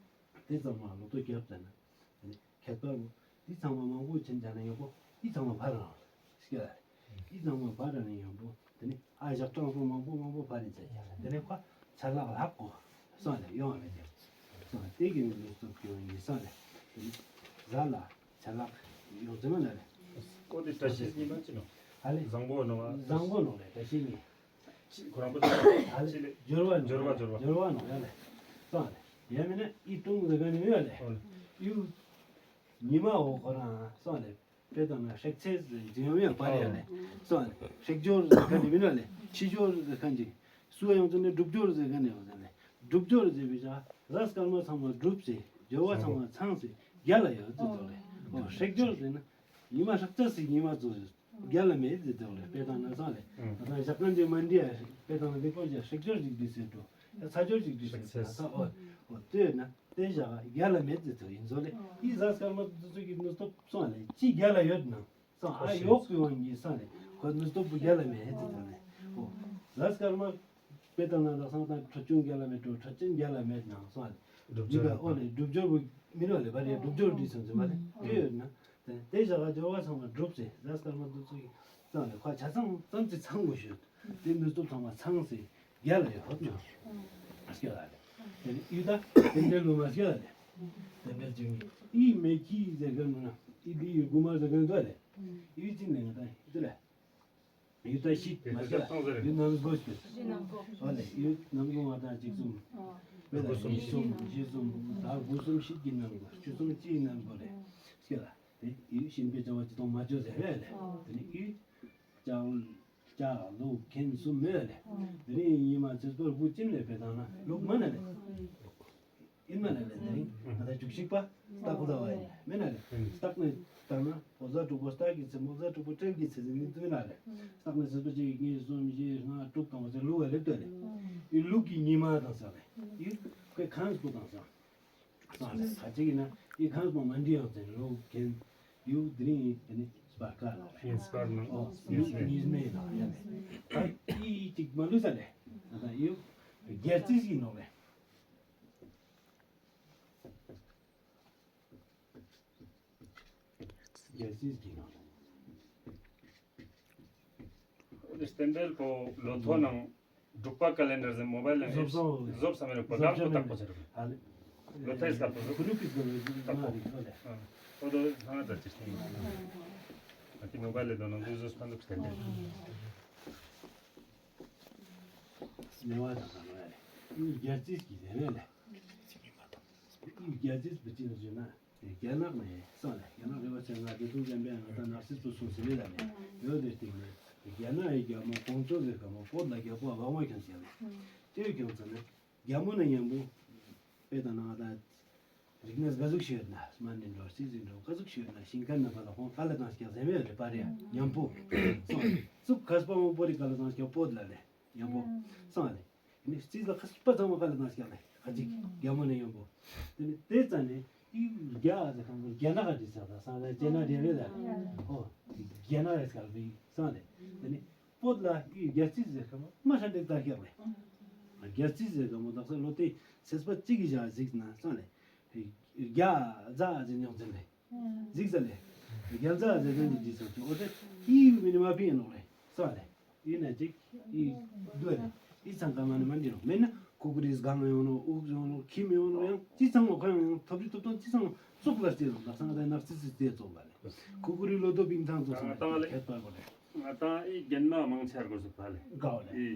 དེ་ཚང་མ་ལོ་ཏོ་རྒྱབ་ཙམ་ན། ཁྱད་པར་འདི་ཚང་མ་མང་པོ་ཕྱིན་ཙམ་ན་ཡག་པོ་འདི་ཚང་མ་ཕར་རང་ལ་ཤེས་ལ། འདི་ཚང་མ་ཕར་རང་ནས་ཡག་པོ་དེ་ནས་ཨ་ཞག་གྲངས་སུ་མང་པོ་མང་པོ་ཕར་རེད་ཟེར་ཀྱང་དེ་ནས་ཁོ་ཆ་ལག་ལྷག་གོ་སོང་ལས་ཡོང་བ་མེད་ཀྱང་སོང་ལས་དེ་གི་ནས་ལུས་སྟོབས་སྐྱོ་བ་ཡིན་སོང་ལས་དེ་ནས་གཟའ་ལ་ཆ་ལག་ཡོང་ཙམ་ལ་རེད། ཀོ་དེ་བཀྲ་ཤིས་གཉིས་མ་ཅི་ནོ། ཧ་ལས། བཟང་པོ་ནོ་བ། བཟང་པོ་ནོ་རེད་བཀྲ་ཤིས་གཉིས། ཅི་ཁོ་རང་པོ་ཨ་ལས་ཅི་ལས། སྦྱོར་བ་ནོ་སྦྱོར་བ་རེད། སྦྱོར་བ། སྦྱོར་བ་ནོ་ཡ་ལས། སོང་ལས་ཡ་མིན་ན་ཨི་ཏུང་ཟེར་ག་ནི་ཡ་ལས། ཨོ་ལས། ཡུ། ཉི་མ་འོ་ཁོ་རང་སོང་ལས། དཔེ་བཏང་ན་ཧྲེག་ཚེས་ཟེར་ཡོང་ཡ་པར་ཡ་ལས། སོང་ལས་ཧྲེག་སྦྱོར་ཟེར་ག་ནི་མིན་ན་ལས་ཕྱི་སྦྱོར་ཟེར་ག་ནི། སུ་ཡང་ཚོ་ནས་སྒྲུབ་སྦྱོར་ཟེར་ག་ནི་ཡོང་ཟེར་ལས། སྒྲུབ་སྦྱོར་ཟེར་བའི་ཆ་གཟའ་སྐར་མ་ཚང་མ་སྒྲུབ་ཟེར་སྦྱོར་བ་ཚང་མ་ཚང་ཟེར་རྒྱ་ལ་ཡོད་ཟེར་དོ་ལས། ཨོ་ཧྲེག་སྦྱོར་ཟེར་ན་ཉི་མ་ཧྲག་ཙ་ཟེར་ཉི་མ་ཚོ་ཟེར། རྒྱ་ལ་མེད་ཟེར་དེ་བ་ལས་དཔེ་བཏང་ན་སང་ལས་ད་ལྟ་ཞག་རྐང་གཅིག་མ་འདི་ཡ་དཔེ་བཏང་ན་འདི་ཀོ་ཅ་ཧྲེག་སྦྱོར་ཅིག་འདི་ཟེར་འགྲོ་ཡ་ཚ་སྦྱོར་ཅིག་འདི་ཟེར་ད་ས་ཨོ་ཨོ་ལྟོས་ན་དེ་ཞག་རྒྱ་ལ་མེད་ཟེར་དེ་ཡིན་ཟོ་ལས་ཨི་གཟའ་སྐར་མ་དུ་ཚོད་ཀྱི་ནུས་སྟོབས་སང་ལས་ཅི་རྒྱ་ལ་ཡོད་ན་སང་ཨ་ཡོག་པི་ཝང་གི་སང་ལས་ཁོ་ནུས་སྟོབས་པོ་རྒྱ་ལ་མེད་ཟེར་དེ་ལས་ཨོ་གཟའ་སྐར་མ། དཔེ་བཏང་ན་ད་སང་ད་ཁྲ་ཆུང་རྒྱ་ལ་མེད་འགྲོ་ཁྲ་ཆེན་རྒྱ་ལ་མེད་ནང་སོང་ཨ་ལས། སྒྲུབ་འདི་སྦྱོར་ག་ཨོ་ལས་སྒྲུབ་སྦྱོར་བུ་མི་རོ་ལས་བ་རེད་སྒྲུབ་སྦྱོར་འདི་སོང་ཟིན་པ་ལས་དེ་ཡོད་ན་དེ་དེ་བཞག་ག་སྦྱོར་བ་ཚང་མ་སྒྲུབ་ཟེར་གཟའ་སྐར་མ་འདུ་ཚོད་ཀྱི་སང་ལས་ཁ་ཆ་ཚང་ཙམ་ཅིག་ཚང་དགོས་ཞུ་དེ་ནུས་སྟོབས་ཚང་མ་ཚང་ཟེར་རྒྱ་ལ་ཡོད་ཧོབ་ཉོ་ཨ་སྐྱ་ལ་ལས་དེ་ཡུ་ད་དེ་འདྲའི་ལུ་མ་སྐྱ་ལ་ལས་དེ་འདྲའི་བྱུང་གི་ཨི་མེ་ཁི་ཟེར་ག་ནུ་ན་ཨི་འདི་ཡུ་གུ་མ་ཟེར་ག་ནུ་ད་ལས་ཡུ་ཅི་ནས་ང་ད་ཡུ་ད་ལས། ཡུལ་ད་ཤིད་མ་ཤི་ལ་ཡུལ་ནམ་གོ་ཤིད། ཨ་ལས་ཡུལ་ནམ་གོ་ང་དང་གཅིག་གསུམ། མེ་ད་གསུམ་གཞི་གསུམ་གཞི་གསུམ་ད་དགུ་གསུམ་ཤིད་ཀྱི་ནམ་གོ་བཅུ་གསུམ་སྤྱི་ནམ་གོ་རེད་ཤི་ལ། དེ་ཡུལ་གཤིན་པའི་བྱ་བ་ཅི་དང་མ་བཅོས་ཟེར་རེད་ལས། དེ་ནི་ཡུལ་ལྕགས་ལྕགས་ལུག་མཁན་གསུམ་མེད་ལས། དེ་ནི་ཉི་མ་ཚེས་པར་དགུ་ཅིམ་ལས་པའི་དང་ན་ལུག་མ་ན་ལས། ཨིན་མ་ལ་ལས་ནི་ང་ད་བཅུ་གཅིག་པ་སྟག་ལ་བ་ཡིན་མེ་ན་ལས་སྟག་ནི་སྟག་ན་ཕོ་གཟའ་དྲུག་པོ་སྟག་གི་ཚེ་མོ་གཟའ་དྲུག་པོ་སྤྲེལ་གི་ཚེ་ཟིན་ནི་དུས་ན་ལས་སྟག་ནི་ཚེ་པོ་གཅིག་གཉིས་གསུམ་བཞི་ལྔ་དྲུག་དང་པོ་ཚེ་ལུག་བ་ལེབ་ཏོ་ལས་ཡུ་ལུག་གི་ཉི་མ་དང་ས་ལས་ཡུ་ཁོས་ཁང་སྤུ་དང་ས་ས་ལས་ཁ་ཅིག་ཡིན་ན་ཡི་ཁང་སྤུ་མ་འདྲི་ཡང་ཚེ་ལུག་གན་ཡུ་དི་རིང་ཡིན་ནི་སྤར་ཁ་ལ་ལས་ཡིན་སྤར་ནང་ཨོ་ཡུ་གཉིས་མེད་ལ་ཡ་ལས་ད་ཡི་གཅིག་མ་ལུས་ས་ལས་ད་ཡུ་རྒྱལ་རྩིས་ཡིན་ནོ་ལས། རྒྱལ་སྲིད་ཀྱི་ནང་། རྟེན་འབྲེལ་པོ་ལོ་ཐོ་ནང་འབྲུག་པ་ཀ་ལེན་ཌར་ཟེར་མོ་བལ་ནང་བཟོ་བསམ་མེད་པ་ལམ་དུ་བཏགས་པ་ཟེར། ལོ་ཐོའི་སྐབས་སུ་ཁུ་རུ་ཀི་ཟེར་བའི་ཏག་པོ། ཨོ་དོ་ཧང་ད་ཅི་སྟེང་། ཨ་ཏི་མོ་བལ་ལེ་དོ་ནང་དུ་བཟོ་སྤང་འདུག་རྟེན་འབྲེལ། མེ་བ་དང་ས་མ་རེད། རྒྱལ་སྲིད་ཀྱི་ཟེར་རེད་ལ། རྒྱལ་སྲིད་པུ་ཅི་ལ་ཟེར་ན། རྒྱ་ནག་ནས་སོང་ལ་རྒྱ་ནག་རེ་བ་ཆེ་ང་དེ་དུས་འཇམ་པའི་ང་ད་ནག་སྲིད་པུ་སོང་ཟེར་ལ་ནས་ཡོད་དེ་སྟེང་ནས་ རྒྱ་ནག་གི་རྒྱལ་མོ་ཀོང་ཇོ་ཟེར་མཁན་མོ་བོད་ལ་རྒྱལ་པོ་བ་མོ་ཁྱོད་ཟེར་ནས་དེ་ཁྱོད་ཚོ་ནས་རྒྱལ་མོ་ནས་མཉམ་པོ་དཔེ་དང་ནང་ད་རིག་གནས་ག་ཟུག་ཤེས་ན་སྨན་ནི་འགྲོ་རྩིས་ཟིན་འགྲོ་ག་ཟུག་ཤེས་ན་ཤིང་ཁ་ན་པ་ལ་ཁོང་ཀ་ལ་དང་སྐྱ་ཟེར་མེད་རེད་པ་རེད། མཉམ་པོ་སོང་ཙུག་ཁ་སྤ་མོ་པོ་རི་ཀ་ལ་དང་སྐྱ་བོད་ལ་ལས་མཉམ་པོ་སོང་ལས་ནི་རྩིས་ལ་ཁ་སྤ་ཚང་མ་ཀ་ལ་དང་སྐྱ་ལས་ཁ་ཅིག་རྒྱལ་མོ་ནས་མཉམ་པོ་དེ་ནི་དེ་ཙ་ནས། ཨི་རྒྱ་ཟེར་ཁང་པོ་རྒྱ་ནག་ག་དྲི་ས་དང་སང་ལ་རྒྱ་ནག་རེ་རེ་ལ་ཨོ་རྒྱ་ནག་རེ་སྐལ་བའི་སང་ལེ། དེ་ནི་བོད་ལ་ཨི་རྒྱ་རྩིས་ཟེར་ཁང་པོ་མ་ཧྲ་འདེགས་དར་ཤག་ལེ། རྒྱ་རྩིས་ཟེར་ཁང་པོ་དག་ས་ལོ་དེ་ཚེས་པ་གཅིག་གི་ཞག་གཟིགས་ན་སང་ལེ། རྒྱ་རྫ་ཟེར་ཉོག་ཟེར་ལེ། གཟིགས་ས་ལེ། རྒྱ་རྫ་ཟེར་ཁང་གི་དྲི་ས་ཅིག་ཨོ་དེ་ཨི་ཡུ་མི་ནི་མ་ཕི་ཡིན་ནོག་ལེ་སང་ལེ། ཡིན་ན་ཅིག་ཡིན་འདུག་ཨ་ནི། ཡིན་ཚང་ག་མ་ནི་མ་འདི་རུ་མེད་ན་ཁུ་ཁུ་རིས་སྒང་ཡོང་ནོ་དབུགས་ཡོང་ནོ་ཁྱིམ་ཡོང་ནོ་ཡང་ཅི་ཚང་མ་ཁོ་ཡང་ཡང་ཐོབ་རི་ཐོབ་ཐང་ཅི་ཚང་མ་ཙོག་ལ་སྟེར་རུང་ལག་སང་ད་ནག་ཙི་ཙི་ཙི་ཙོག་པ་ལེ། ཁུ་ཁུ་རིས་ལོ་ཏོ་པིང་ཐང་ཙོག་སང་ད་ཁྱད་པར་གོ་ལེ། ང་ད་ཨི་རྒན་མ་མང་ཆེ་བར་གོ་ཟུག་ད་ལེ། ག་བ་ལེ། ཨི་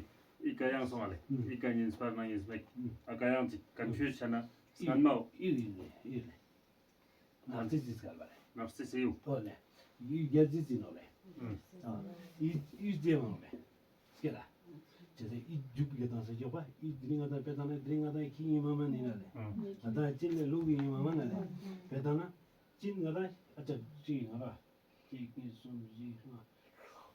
ཨི་ག་ཡང་སོང་བ་ལེ། ཨི་ག་ཉིན་སྤར་ན་ཉིན་སྨེག་ཨ་ག་ཡང་ཅིག་ཀན་ཆུས་ཆ་ན་སྔན་མའོ། ཨི་ཨི་ཨི་ལེ། ནག་རྩི་རྩི་སྐལ་བ་རེད། ནག་རྩི་རྩི་ཡུག་ཨོ་ལེ། ཡུལ་རྒྱལ་རྩི་རྩི་ནོ་ལེ། ཨུ། ཨ། ཡུལ་ཡུལ་རྩི་མང་ལེ། སྐད་ལ། བྱས་ཏེ་ཡུལ་རྒྱུག་གི་དང་ས་རྒྱག་པ་ཡུལ་འདི་ནི་ང་དང་དཔེ་བཏང་ན་འདི་ནི་ང་དང་ཁྱི་ཡིན་མ་མ་ནི་ན་ལེ། ཨུ། ང་དང་ཅི་ནས་ལུག་ཡིན་མ་མ་ན་ལེ། དཔེ་བཏང་ན་ཅི་ང་དང་ཨ་ཅག་ཅི་ང་ར། གཅིག་གཉིས་གསུམ་བཞི་ལྔ།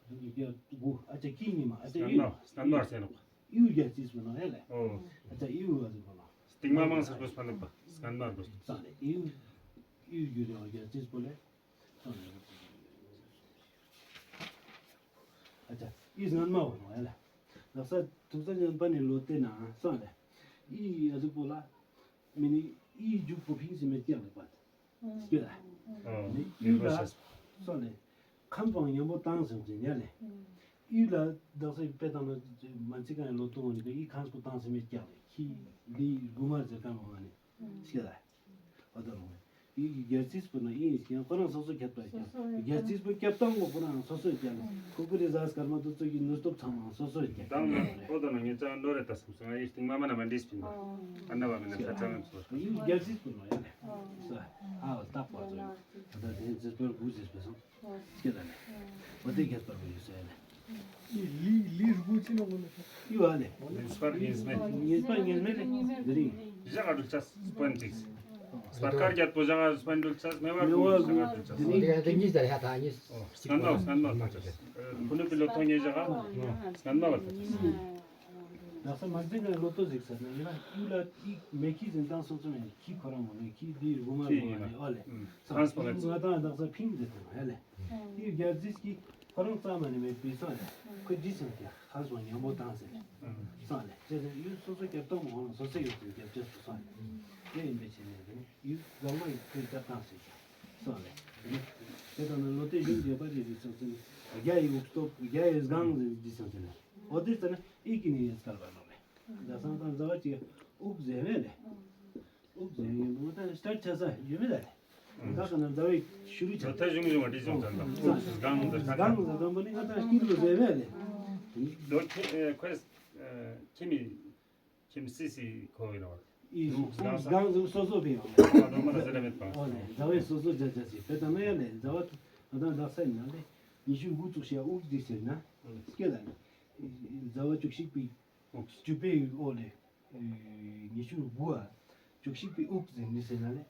བདུན་བརྒྱད་དགུ་ཨ་ཅག་ཁྱི་ཡིན་མ་ཨ་ཅག་སྔན་ཡུལ། མ་སྔན་མ་ཟེར་ནོ། ཡུལ་རྒྱལ་རྩིས་སུ་ནང་ཡ་ལེ། ཨོ། ཨ་ཅག་ཡུལ་བ་ཟེར་གོ་ལ། སྟིང་མ་མང་སར་པོ་སྤ་ནུག་པ་སྔན་མ་ར་པོ། ཙང་ལེ་ཡུལ། ཡུལ་རྒྱུ་རེ་བ་རྒྱལ་རྩིས་པོ་ལེ། ཙང་ལེ། ཨ་ཅག་ཡུལ་སྔན་མ་བ་ནོ་ཡ་ལེ། ལག་ས་ཐུག་ས་ཉན་པ་ནི་ལོ་ཏེ་ན་ཙང་ལེ། ཡུལ་ཡ་ཟུག་པོ་ལ། མི་ནི་ཡུལ་རྒྱུག་པོ་ཕིང་སི་མེད་ཀྱང་ལེ་པ། སྐྱོད་ལ། ཨོ། ནི་ཡུལ་ལ། སོ་ནི། ཁམས་པང་ཉམ་པོ་བཏང་ཟིན་ཅིང་ཡ་ལེ། ཡུལ་ལ་བདག་སའི་དཔེ་བཏང་ན་མ་ཚིག་གང་ཡང་ལོ་སྟོང་ནི་ཡི་ཁམས་པོ་བཏང་ཟིན་མེད་ཀྱང་ལེ་ཁྱི་ལི་དགུ་མ་ཟེར་ཁམས་པང་ནི། སྐྱོད་ལ། ཨོ་ད་རུང་། ཡུལ་གྱི་རྒྱལ་རྩིས་པོ་ན་ཡིན་ཞིང་ཁོ་རང་སོ་སོ་ཁྱད་པར་ཀྱང་རྒྱལ་རྩིས་པོ་སྐྱབས་སྟངས་པོ་ཁོ་རང་སོ་སོ་ཀྱང་ཁོ་ཁོ་རི་ཟ་སྐར་མ་དུ་ཚོད་ཀྱི་ནུས་སྟོབས་ཚང་མ་སོ་སོ་ཀྱང་དང་ནི་ཁོ་དང་ནི་ངེད་ཅག་ནོ་རེ་ད་སོང་སོང་ཨ་ཡིན་སྟིང་མ་མ་ན་མ་འདྲིས་པིན་ཨ་ན་བ་མི་ན་ཁ་ཚང་སོ་ཡུལ་རྒྱལ་རྩིས་པོ་ནོ་ཡ་ལེ། ཨ་བ་ལྟག་པ་ཚོ་ད་དེ་རྩིས་པོ་དགུ་རྩིས་པོ་སོང་། སྐྱེ་ལ་ནི། འོ་དེ་རྒྱས་པར་མི་ཡོད་ཟེར་ལ། ལི་ལི་རུ་ཅི་ནོ་གོ་ནོ། ཡུ་ཨ་ནི། ལི་སྤར་ངེས་མེད། ངེས་པ་ངེས་མེད་ལ་དེ་རིང་། ཞག་ག་འགྲུལ་ཆས་སྤོན་ཏིགས། སྤར་ཁར་རྒྱལ་པོ་ཞག་ག་སྤོན་འགྲུལ་ཆས་མེ་བར་མེ་བར་ཞག་ག་འགྲུལ་ཆས། དེ་རིང་དེ་གཉིས་ཟེར་ཡ་ད་གཉིས། སྐན་མ་སྐན་མ་འགྲུལ་ཆས། ཁུ་ནུ་པི་ལོ་ཐོ་ངེས་ཞག་ག་སྐན་མ་བར་ཐོ་ཆས། ལགས་སོ་མ་འཛིན་ནས་ལོ་ཏོ་གཟིགས་ཟེར་ན་ཡིན་ན་ཡུལ་ལ་ཡིག་མེ་ཁྱི་འཛིན་སྟངས་སོང་ཙམ་ཡང་ཁྱི་ཁོ་རང་མོ་ནས་ཁྱི་འདི་རུ་མ་ཁྱི་རུ་ཡིན་མ་ནས་ཨོ་ལེ། ཨུམ། སང་ཁོང་ཚོ་ང་དང་དག་ས་ཕིང་འཛིན་དང་ཧ་ལེ། ཡུལ་རྒྱལ་རྩིས་ཀྱི་ཁོ་རང་རྩ་མ་ནས་མེད་པའི་སང་ལེ། ཁོས་འདི་སང་ཀྱང་ཁ་སང་ཉམས་པོ་བཏང་ཟེར་ལེ། སང་ལེ་ཅེས་ཟེར་ཡུལ་སོ་སོ་རྒྱབ་སྟངས་མ་ཁོ་རང་སོ་སོ་ཡོད་ཙམ་རྒྱབ་རྒྱབ་སུ་སང་ལེ། དེ་ཡིན་པའི་ཆེད་ནས་ཡུལ་རྫོང་མ་ཡིག་ཁོས་རྒྱབ་སྟངས་ཟེར་ཀྱང་སང་ལེ། དེ་དང་ན་ལོ་དེ་ཡུལ་རྒྱལ་པ་རེ་རེ་སོ་སོ་ནས་རྒྱ་ཡི་འུག་སྟོབས་རྒྱ་ཡི་སྒང་ཟེར་འདི་སང་ཟེར་ལེ། འོ་དེ་ཙམ་ན་ཨི་ཀི་ནི་ཡེ་སྐལ་བ་ནོ་རེད། ཟླ་སང་དང་ཟླ་བ་གཅིག་དབུགས་ཟེར་བས་ལེ། དབུགས་ཟེར་ཡིན་འདུག་ད་སྟར་ཆ་ས་ཡོད་མེད་ལ་ལེ། ད་ག་ན་ཟླ་བའི་ཤུ་རུ་ཆ། ད་གཞུང་གཞུང་བ་འདི་བྱུང་ཙང་དང་དབུགས་སྒང་ཟེར་ཁ་སྒང་ཟེར་དང་པོ་ནི་ང་ད་སྐྱིད་ལོ་ཟེར་བས་ལེ། ལོ་ཁེ་ཁོས་ཁྱིམ་མི་ཁྱིམ་སི་སི་ཁོ་ཡིན་ནོ། ཨི་དབུགས་སྒང་ཟེར་སོ་སོ་བས་ཡོང་ལེ། ཨ་དོ་མ་ད་ཟེར་མེད་པ། ཨོ་ལེ་ཟླ་བའི་སོ་སོ་ཆ་ཆ་ཟེར་བས་ད་ན་ཡ་ལེ་ཟླ་བ་ང་ད་ཟླ་ས་ཡིན་ན་ལེ་ཉི་ཤུ་དགུ་བཙུགས་ཤེ་དབུགས་འདི་ཟེར་ན་སྐྱེ་ལ་ལེ། ཟླ་བ་བཅུ་གཅིག་པའི། དབུགས་བཅུ་པའི་ཨོ་ལེ། ཉི་ཤུ་དགུ་བ། བཅུ་གཅིག་པའི་དབུགས་ཟེར་ནི་ཟེར་ན་ལེ།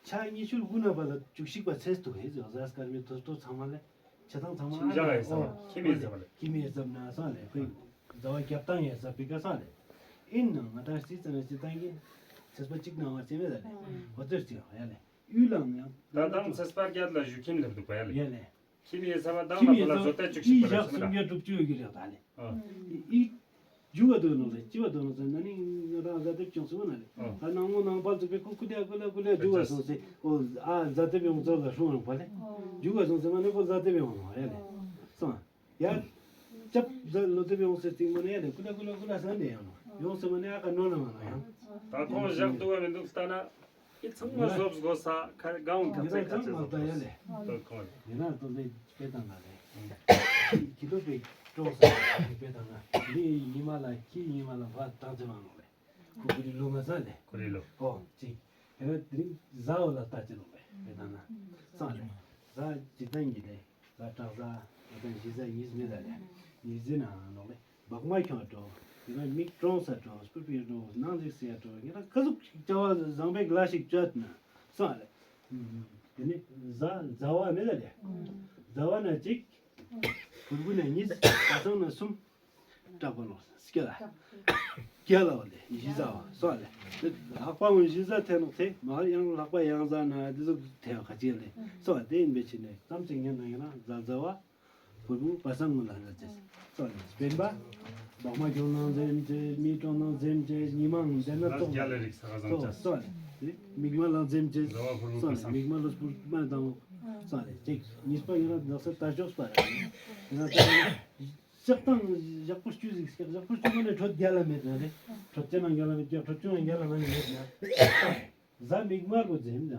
ཆ་ཉི་ཤུ་དགུ་ན་བ་ལ་བཅུ་གཅིག་པ་ཚེས་དུ་ཧེ་ཟེར་ཟ་སྐར་མའི་དུས་སྟོད་ཚང་མ་ལེ། ཆ་ཚང་ཚང་མ་ཁྱིམ་བཞག་ཨ་ཡ་ས་ཨོ་ཁྱིམ་ཡ་ས་བ་ལེ། ཁྱིམ་ཡ་ས་ན་ས་ལེ་ཁོས་ཟ་བ་རྒྱབ་སྟངས་ཡ་ས་པི་ཀ་ས་ལེ། ཨིན་ནང་ང་ད་སི་ཙ་ན་སི་ཙ་གི་ཚེས་པ་གཅིག་ནང་བ་ཚེ་མེད་ལ་ལེ། ཨོ་ཙེར་ཅི་ཡ་ལེ། ཡུལ་ལའང་ཡང་། ད་དང་ཚེས་པ་བརྒྱད་ལ་བཞུགས་ཁྱིམ་སླེབས་འདུག་པ་ཡ་ལེ། ཡ་ལེ། ཁྱིམ་ཡིན་ས་བ་དང་ཁྱིམ་མ་ཡིན་ས་ལ་བཟོ་ལྟ་བཅུ་གཅིག་པ་རེད་ཟེར་ན། ཞག་སུམ་བརྒྱ་དྲུག་ཅུ་ཡོད་ཀྱི་རེད་ད་ལེ། ཨ། ཨི་རྒྱུ་བ་དོན་ནོ་ལེ་ཅི་བ་དོན་ནོ་ཟེར་ན་ནི་ང་རང་གཟའ་དེབ་ཅུང་སུ་ན་ལེ། ཨ། ད་ནང་མོ་ནང་པ་ཚུགས་པའི་ཁོ་ཀུ་ལེ་ཀུ་ལེ་ཀུ་ལེ་རྒྱུ་བ་སོང་ཟེར་ཨོ་ཨ་གཟའ་དེབ་ཡོང་ཚོ་ལ་ཧྲུང་རུང་པ་ལེ། རྒྱུ་བ་སོང་ཟེར་མ་ནི་ཁོ་གཟའ་དེབ་ཡོང་ནོ་ཡ་ལེ། སོང་། ཡ། ཅབ་གཟའ་ལོ་དེབ་ཡོང་ཟེར་སྟེང་མོ་ནི་ཡ་ལེ་ཀུ་ལེ་ཀུ་ལེ་ཀུ་ལེ་ཟ་འདི་ཡང་ནོ་ཡོང་ཟེར་མ་ནི་ཨ་ཀ་ནོ་ན་མ་ནོ་ཡང་། ད་ཁོང་བཞག་འདུག་བ་མི་འདུག་ལྟ་ན། ཨི་ཚང་མ་བཟོབ་དགོས་ས་ཁ་གང་ཁ་ཚེ་ཁ་ཚེ་བཟོབ་དགོས་ས་དོ་ཁོང་ལ། ཡིན་ན་དོ་ལེ་དཔེ་དང་ན་ལེ། ཁྱི་ལོ་པའི་ཀྲོག་ས་དཔེ་དང་ན་ལེ་ཉི་མ་ལ་ཁྱི་ཉི་མ་ལ་བ་དང་ཚེ་མ་ནོ་ལེ། ཁུ་ཁུ་རི་ལོ་མ་ས་ལེ། ཁུ་རི་ལོ། ཨོ་ཅི། ཧེ་ར་དེ་རིང་གཟའ་འོ་ལ་ལྟ་ཅི་ནོ་ལེ་དཔེ་དང་ན། སང་ལེ། གཟའ་ཇི་ལྟ་ཉི་ལེ། གཟའ་བྲག་གཟའ་ཨ་དང་ཞི་གཟའ་ཉིས་མེད་ལ་ལེ། ཉི་ཟེར་ན་ནོག་ལེ། བག་མ་ཁྱོད་འགྲོ། དེ་ན་མིག་ཀྲོང་ས་འགྲོ། སྤུར་པའི་འགྲོ། ནང་ཅིག་ཟེར་འགྲོ། ངེད་རང་ཀ་ཟུག་ཅིག་བྱ་བ་བཟང་པའི་ལ་ཞིག་བཅོས་ན་སོང་ལེ། དེ་ནི་ཟ་ཟ་བ་མེད་ལ་ལེ། ཟ་བ་ན་གཅིག་བུར་བུ་ན་གཉིས། བ་སང་ན་གསུམ། སྐྲག་པ་ལོ་སྐྱ་ལ། སྐྱ་ལ་བ་ལེ་གཞི་ཟ་བ་སོང་ལེ། ལྷག་པ་ངོ་གཞི་ཟ་ཐལ་ནོག་ཚེ་མ་ཡང་ལྷག་པ་ཡང་ཟ་ན་དེ་ཟུག་ཐལ་ཁ་ཅིག་ལེ་སོང་། དེ་ཡིན་པའི་ཕྱིར་ནས་ཙམ་ཅིག་ཉན་ན་ཡང་ན་ཟ་ཟ་བ། བུར་བུ་བ་སང་ངུ་ལ་ལ་ཅེས་སོ་ནི་སྤེན་པ། བག་མ་གྱོང་ནང་འཛེམ་ཅེས། མི་གྲོང་ནང་འཛེམ་ཅེས། ཉི་མ་འཛེམ་ན་ལ་ཙོག་རྒྱ་ལ་རིགས་ས་ག་བཟང་ཅེས་སོ་ནི་མིག་མ་ལ་འཛེམ་ཅེས་སོ་ནི་མིག་མ་ལ་སྤུར་མ་དང་སོ་ནི་གཅིག་གཉིས་པ་ཡིན་ན་ལག་ས་དར་ལྕོག་པ་རེད། ཡིན་ན་ད་ཞག་དང་ཞག་པོ་བཅུ་ཟིག་ཞག་པོ་བཅུ་ནང་ནས་ཁྲོད་རྒྱ་ལ་མེད་ན་རེད། ཁྲོད་ཅན་ནང་རྒྱ་ལ་མེད་ཀྱང་ཁྲོད་ཅུང་རྒྱ་ལ་མེད་ན་རེད་ན། གཟའ་མིག་དམར་པོ་འཛེམ་ན།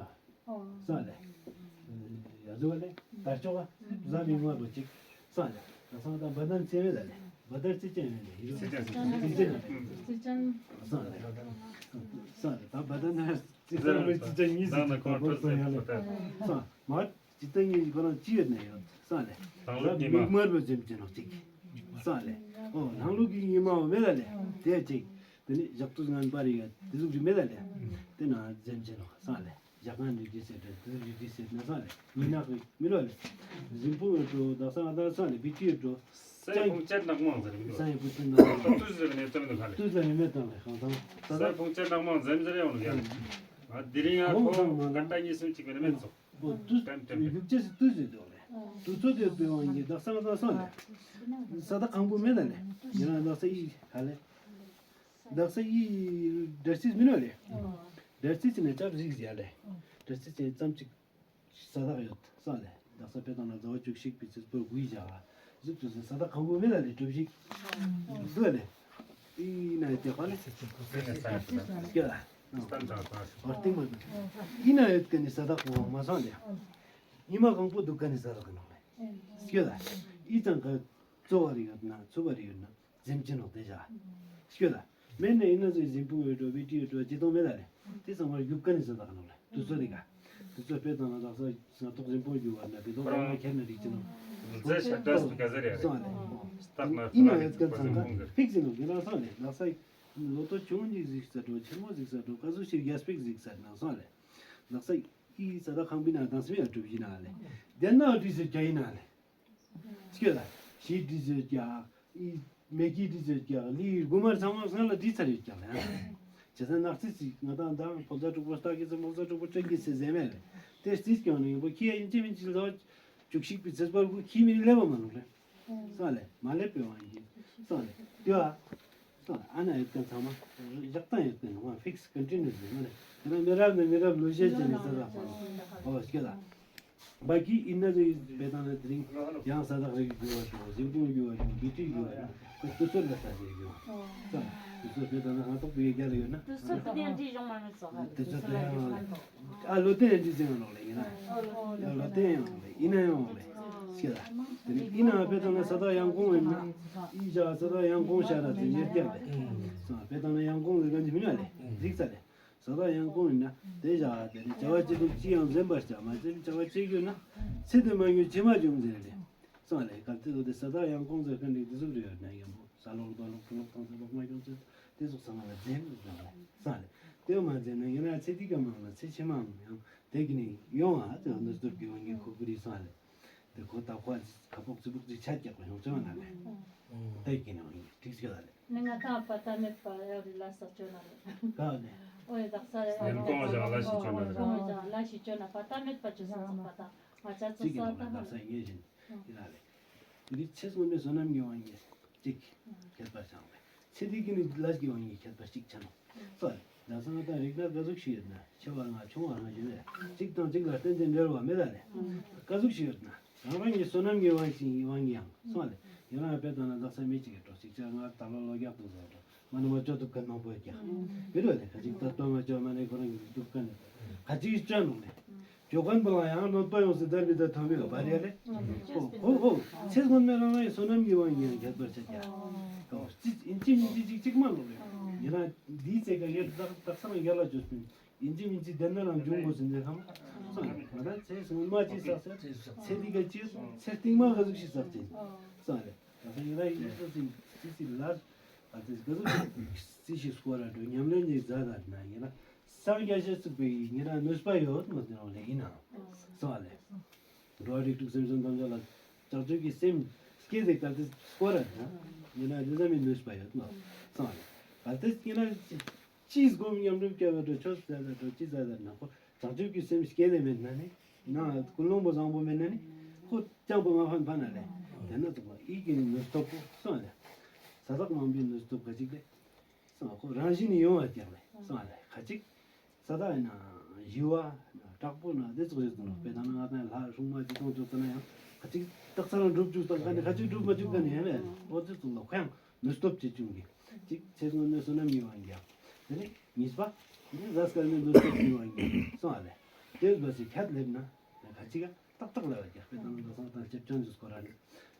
ཨོ། ས་ལེ། ཡ་ཟུ་བ་ལེ། དར་ལྕོག་ག་གཟའ་མིག་དམར་པོ་གཅིག་ས་ལེ། ད་སང་ད་བ་དན་ཚེ་མེད་ལ་ལེ། བ་དར་ཚེ་ཅན་མེད་ལེ། ཡི་རུ་ཚེ་ཅན། ཚེ་ཅན་ལ་ལེ། ཚེ་ཅན། ས་ལེ། ས་ལེ། ད་བ་དན་ན་ཚེ་ཅན་རུ་ཚེ་ཅན་གཉིས་སུ་ད་ན་ཁོང་ཁྲོ་ས་ཡ་ལེ། ས་མ། ཇི་ལྟ་ཉིད་ཁོ་རང་ཅི་ཡོད་ན་ཡོད་ས་ལེ། ལྷང་ལུགས་ཉི་མ། མིག་དམར་པོ་འཛེམ་གྱི་ནོག་ཅིག་ས་ལེ། ཨོ་ལྷང་ལུགས་ཀྱི་ཉི་མ་འོ་མེད་ལ་ལེ། དེ་ཅིག་དེ་ནི་ཞག་དུས་ངན་པ་རེ་ཡོད་དེ་ཟུག་རེ་མེད་ལ་ལེ། དེ་ན་འཛེམ་གྱི་ནོག་ས་ལེ། ཞག་ངན་འདི་ཅི་ཟེར་དེ་དེ་ཟུག་རེ་ཅི་ཟེར་ན་ས་ལེ། མི་ནག་རེ་མི་ལོ་ལེ། གཟིམ་ཕུག་ཡོད་འགྲོ། དག་ས་ང་དང་ས་ལེ་བི་ཏི་ཡོད་འགྲོ། ས་ཡི་ཕུང་བཅད་ནག་མོ་ཟེར་མི་འགྲོ། ས་ཡི་ཕུང་བཅད་ནག་མོ། དུས་ཟེར་ནས་ཙམ་འདུག་ཁ་ལེ། དུས་ཟེར་ནས་མེད་དང་ལེ་ཁང་ཐང་ས་ས་ཡི་ཕུང་བཅད་ནག་མོ་འཛེམ་ཟེར་ཡོང་ལེ། ཨ་དེ་རིང་ཡང་ཁོང་ཁོང་ང་ད་གཉིས་གསུམ་གཅིག་གི་ནི་མེད་ཚོགས། ཨོ་དུས་ཏན་ཏན་ཡུག་ཅེས་སུ་དུས་ཟེར་དོ་ལེ། དུས་ཚོད་དེ་སྤེལ་བ་ཡིན་གྱི་དག་ས་ང་ས་སོང་ལེ། ས་ད་གང་པོ་མེད་ལ་ལེ། ཡིན་ན་དག་ས་ཡི་ཧ་ལེ། དག་ས་ཡི་འདྲ་སིས་མིན་ནོ་ལེ། འདྲ་སིས་ནས་ཅབ་ཟིག་ཟེར་ལེ། འདྲ་སིས་ནས་ཙམ་ཅིག་ས་དག་ཡོད་སོང་ལེ། དག་ས་དཔེ་དང་ན་ཟླ་བ་བཅུ་གཅིག་པའི་ཚེས་པོ་དགུའི་ཞག་ཟིག་ཏུ་ས་དག་གང་པོ་མེད་ལ་ལེ་གྲུབ་ཞིག་འདུག་ལེ། ཨི་ན་ཡོད་ཀྱག་པ་ལེ། སྐྱོ་ལ། བར་སྟིང་མ་འདུག་ཨི་ན་ཡོད་ཀྱག་ནི་ས་དག་གོ་མ་སོང་ལེ། ཉི་མ་གང་པོ་འདུག་ཀྱག་ནི་ས་དག་གི་ནང་ལེ། སྐྱོ་ལ། ཨི་ཙང་ག་གཙོ་བ་རེ་ཡོད་ན་ཚུ་བ་རེ་ཡོད་ན་འཛེམ་གྱི་ནོག་དེ་བཞག་སྐྱོ་ལ། མེད་ན་ཨི་ན་ཟོས་གཟིམ་ཕུག་ཡོད་འགྲོ་བི་ཏི་ཡོད་འགྲོ་ཅི་གཏོང་མེད་ལ་ལེ། དེ་ཚང་མར་རྒྱུག་ཀྱག་ནི་ས་དག་གི་ནང་ལེ། དུས་ཚོད་རེ་ག་དུས་ཚོད་དཔེ་དང་ན་དག་ས་ས་ཐོག་གཟིམ་ཕུག་རྒྱུག་བ་ན་དེ་ཐོག་རང་ཁྱེར་ན་རིག་ཅི་ནོག་མཛད་ཤ་ཏྲས་པི་ཀ་ཟེར་ཡ་རེད། སོང་ལེ། སྟག་ན་ཨི་ན་ཡོད་ཀྱག་ཚང་ག་ཕིག་ཟིན་ནོག་ཡིན་རང་སོང་ལེ། དག་ས་ལོ་ཏོ་ཆུང་ཉིག་ཟིག་ས་འགྲོ་ཆེན་མོ་ཟིག་ས་འགྲོ་ཀ་ཟུག་ཤིག་རྒྱ་སྤེག་ཟིག་ས་ན་སོང་ལེ། དག་ས་ཨི་ས་དག་ཁང་པའི་ནང་དང་སེམས་ཡ་གྲུབ་ཡིན་ན་ལེ། དེ་ན་འདྲི་ཟེར་རྒྱ་ཡིན་ན་ལེ། སྐྱོ་ལ། ཞིའི་འདྲི་ཟེར་རྒྱ། ཨི་མེ་ཀི་འདྲི་ཟེར་རྒྱ། ལི་དགུ་མར་ཚང་མ་སྔ་ལ་འདྲི་ཚར་ཡོད་ཀྱག་ལེ། བྱས་ཙང་ནག་རྩིས་ཅིག་ང་དང་དང་ཕོ་ཛ་དྲུག་པོ་སྟག་གི་ཚེ་མོ་ཛ་དྲུག་པོ་སྤྲེལ་གི་ཚེ་ཟེར་མེད་ལེ། དེ་རྩིས་ཀྱང་ནི་ཡིན་པོ་ཁྱི་ཡ་ཡིན་ཅི་མིན་ཅི་ལ་བཅུ་གཅིག་པའི་ཚེས་པར་གུ་ཁྱི་མིན་ལེ་བ་མ་ལུག་ལེ། སོང་ལེ། མ་ལེ་པའི་དབང་གིས། སོང་ལེ། དེ་བ། སོང་ལེ། ཨ་ན་ཡོད་ཀྱག་ཚང་མ། བཞག་སྟངས་ཡོད་ཀྱག་ནོ་ཕིག་སི་ཀོན་ཊི་ནུ་སི་ནི་མ་ལེ། དེ་ན་མི་རབས་ནས་མི་རབས་ལོ་ཤས་ཅན་ནས་ས་དག་པ་ལོ། ཨོ་སྐྱོ་ལ། བ་ཀི་ཨི་ན་ཟི་བེ་དང་ན་དེ་རིང་ཡང་ས་དག་རིག་རྒྱུ་བ་ཞུ་གཟིམ་དཔོན་རྒྱུ་བ་ཞུ་བི་ཏི་རྒྱུ་བ་ཞུ་དུས་ཚོད་ལ་ས་ཞིག་རྒྱུ་བ། སོང་ལེ། དུས་ཚོད་བེ་དང་ན་ང་ཐོག་བི་རྒྱ་ལ་ཡོད་ན། དུས་ཚོད་དེ་ཡང་འདྲི་ཡོང་མ་མེད་སོ་ཧ། དུས་ཚོད་དེ་ཡང་། ཨ་ལོ་དེ་ཡང་འདྲི་ཟིན་ཡང་ལོག་ལེ་ཡིན་ན། ལོ་དེ་ཡང་ལོག་ལེ་ཡིན་ན་ཡང་ལོག་ལེ། སྐྱེ་ལ། དེ་ནི་ཡིན་ན་དཔེ་དང་ན་ས་དག་ཡང་གོང་ཡིན་ན། ཨི་བྱ་ས་དག་ཡང་གོང་ཤ་ར་ཟིན་ཉེར་བརྒྱ་ལེ། སོང་དཔེ་དང་ན་ཡང་གོང་ལེ་ག་འདི་མིན་ན་ལེ། རིག་ས་ལེ། ས་དག་ཡང་གོང་ཡིན་ན་དེ་བྱ་དེ་ནི་བྱ་བ་བྱེད་དུས་ཅི་ཡང་འཛེམ་པར་བྱ་མ་འཛེམ་བྱ་བ་བྱེད་རྒྱུ་ན། ཚེ་འདི་མ་ཡོང་ཕྱི་མ་འབྱུང་ཟེར་ལེ། སོང་ལེ་ག་ཚེ་དུ་དེ་ས་དག་ཡང་གོང་ཟེར་མཁན་རིགས་འདི་ཟུག་རེ་ཡོད་ན་ཡང་པོ། ས་ལོག་རྡོ་ལོག་ཕུ་ལོག་ཐང་ས་ལོག་མ་ཡོང་ཚེ་དེ་ཟུག་ཚང་མ་ལ་འཛེམ་ཟེར་ལེ། སོང་ལེ། དེ་མ་འཛེམ་ན་ཡིན་ན་ཚེ་འདི་ག་མང་ན་ཚེ་ཕྱི་མའང་ཡང་དེ་གི་ནི་ཡོང་ཨ་ཚེ་འདི་ཟུག་གི་ཡོང་གི་ཁུག་པ་རེད། སོང་ལེ། དེ་ཁོ་ད་ཁོ་ཁ་ཕོག་ཚི་ཕོག་ཅིག་ཆ་རྒྱག་པ་ཡོང་ཚེ་མ་ན་ལེ། དེ་གི་ནི་ཡོང་གི་ཁྲིག་སི་ལ་ལེ། ནི་ང་དང་པ་ཏ་མེད་པ་ཡ་རི་ལ་ས་ཅོ་ན་རེ། ག་ནས། ཨོ་ཡ་དག་ས་རེ། ཡང་གོང་བཞག་ལ་ཞིག་ཅོ་ན་རེ། གོང་བཞག་ལ་ཞིག་ཅོ་ན་པ་ཏ་མེད་པ་ཅོ་ས་ས་པ་ཏ། ང་ཅག་ཚོ་ཅིག་ས་གི་ཏ་ནོ་མ་ལ་ས་ཡིན་བཞིན་ཡིན་ན་རེ། དེ་ཚེ་སྔོན་མའི་བསོད་ནམས་ཀྱི་དབང་གིས་གཅིག་ཁྱད་པར་ཆགས་པས། ཚེ་འདི་གི་ནི་ལས་ཀྱི་དབང་གིས་ཁྱད་པར་གཅིག་ཆགས་ནོ། སོ་རེ། ད་སང་ད་རིག་གནས་ག་ཟུག་ཞིག་ཡོད་ན་ཆེ་བ་ལྔ་ཆུང་བ་ལྔ་ཞིག་རེད། གཅིག་དང་གཅིག་ལ་བརྟེན་ཏེ་འབྲེལ་བ་མེད་ད་ལེ། ག་ཟུག་ཞིག་ཡོད་ན། རང་རང་གི་བསོད་ནམས་ཀྱི་དབང་ཞིག་དབང་གིས་ཡང་སོང་ལེ། ཡང་ན་དཔེ་ལྟ་ན་ལག་ས་མི་གཅིག་གི་གྲོགས་གཅིག་ཅར་ངར་ད་ལོ་ལོ་རྒྱག་ཏུ་བཟོ་འགྲོ་མ་ནི་མ་ཅོ་ཐུབ་མཁན་མང་པོ་ཡོད་ཀྱང་། ཡོད་རེད་ལེ། ཁ་ཅིག་ད་ལྟོ་མ་ཅོ་མ་ནི་ཁོ་རང་གི་ཐུབ་མཁན་ནི་ཁ་ཅིག་ཅོ་ནོ་ལེ། ཅོ་མཁན་པོ་ལ་ཡང་ལོ་ལྟོ་ཡོང་སི་དར་བི་ད་ཐོ་མི་ལ་བ་རེད་ལེ། ཧོ་ཧོ་ཧོ། ཚེ་སྔོན་མའི་རང་རང་གི་བསོད་ནམས་ཀྱི་དབང་གིས་ཡང་ཁྱད་པར་ཆགས་ཀྱང་། ཅི་ཨིན་ཅི་མིན་ཅི་ཅིག་ཅིག་མ་ལོ་རེད། ཡིན་ན་འདིའི་ཚེ་ག་ཡོད་ད་ད་ས་ན་ཡར་ལ་བཅོས་པིན། ཡིན་གཅིག་མིན་གཅིག་བདེན་ན་རང་འབྱུང་དགོས་ཟིན་ནས་ཁམས། སོང་ལེ། ང་ད་ཚེ་སྔོན་མ་ཅི་བསགས་ཚེ་ཚེ་འདི་ག་ཅི་ཚེ་རྟིང་མ་ག་ཟུག་ཞིག་བསགས་ཅིང་། སོང་ལེ། ད་ཡིན་ན་ཡིན་ན་སི་སི་སི་ལ་ཨ་ཏི་ག་ཟུ་སི་ཤི་སྐོར་ར་འགྲོ་ཉམས་ལེན་ནི་ཛ་ད་ན་ཡིན་ན་སངས་རྒྱས་ཤེས་ཚུགས་པའི་ཡིན་ན་ནུས་པ་ཡོད་མ་དེ་རང་ལས་ཡིན་ན་སོང་བ་ལས། འགྲོ་བ་རིགས་དྲུག་སེམས་ཅན་ཐམས་ཅད་ལ་བྱང་ཆུབ་ཀྱི་སེམས་སྐྱེས་ཏེ་གལ་ཏེ་སྐོར་ར་ན་ཡིན་ན་ནི་ཟ་མི་ནུས་པ་ཡོད་མ་སོང་བ་ལས། གལ་ཏེ་ཡིན་ན་ཅིས་སྒོམ་ཉམས་ལེན་བསྐྱལ་བ་འགྲོ་ཆོས་ཟ་ད་འགྲོ་ཅི་ཟ་ད་ན་ཁོ། བྱང་ཆུབ་ཀྱི་སེམས་སྐྱེ་ལེ་མེད་ན་ནི། ན་ཀུན་སློང་པོ་བཟང་པོ་མེད་ན་ནི། ཁོ་ཅང་པོ་མ་ཕན་ཕན་ན་ལེ། དེ་ན་དུ་ལ་ཡིད་ཀྱི་ནི་ནུས་སྟོབས་པོ་སོང་ལེ། ས་བདག་མང་པོའི་ནུས་སྟོབས་ཁ་ཅིག་ལེ། སོང་ཁོ་རང་བཞིན་ནི་ཡོང་བ་ཀྱང་ལེ། སོང་ལེ་ཁ་ཅིག་ས་བདག་ཡིན་ན་ཞི་བ་ན་དྲག་པོ་ན་དེ་ཚོགས་རེད་དུ་ནོ། དཔེ་དང་ན་ང་དང་ལྷ་སྲུང་མ་ཅི་ཐོང་ཚོ་ཙ་ན་ཡང་ཁ་ཅིག་རྟགས་ཚ་རང་འགྲུབ་བཅུག་དང་ཁ་ནི་ཁ་ཅིག་འགྲུབ་མ་བཅུག་ག་ནི་ཡང་ལེ། འོ་དེ་ཚོ་ལ་ཁོ་ཡང་། ནུས་སྟོབས་ཆེ་ཆུང་གི། གཅིག་ཚེ་སྔོན་ནས་བསོད་ནམས་ཡོད་པ་འགྱུར། དེ་ནས་གཉིས་པ། འདི་ཟ་སྐལ་ནས་ནུས་སྟོབས་ཡོད་པ་འགྱུར་སོང་བ་ལས། དེ་བས་སི་ཁྱད་ལེབ་ན། ཁ་ཅིག་ཏག་ཏག་ལ་བ་རྒྱག་པའི་ནང་དུ་སོང་དང་ལྕེབ་ཅང་ཞིག་སྐོར་ར་ནས་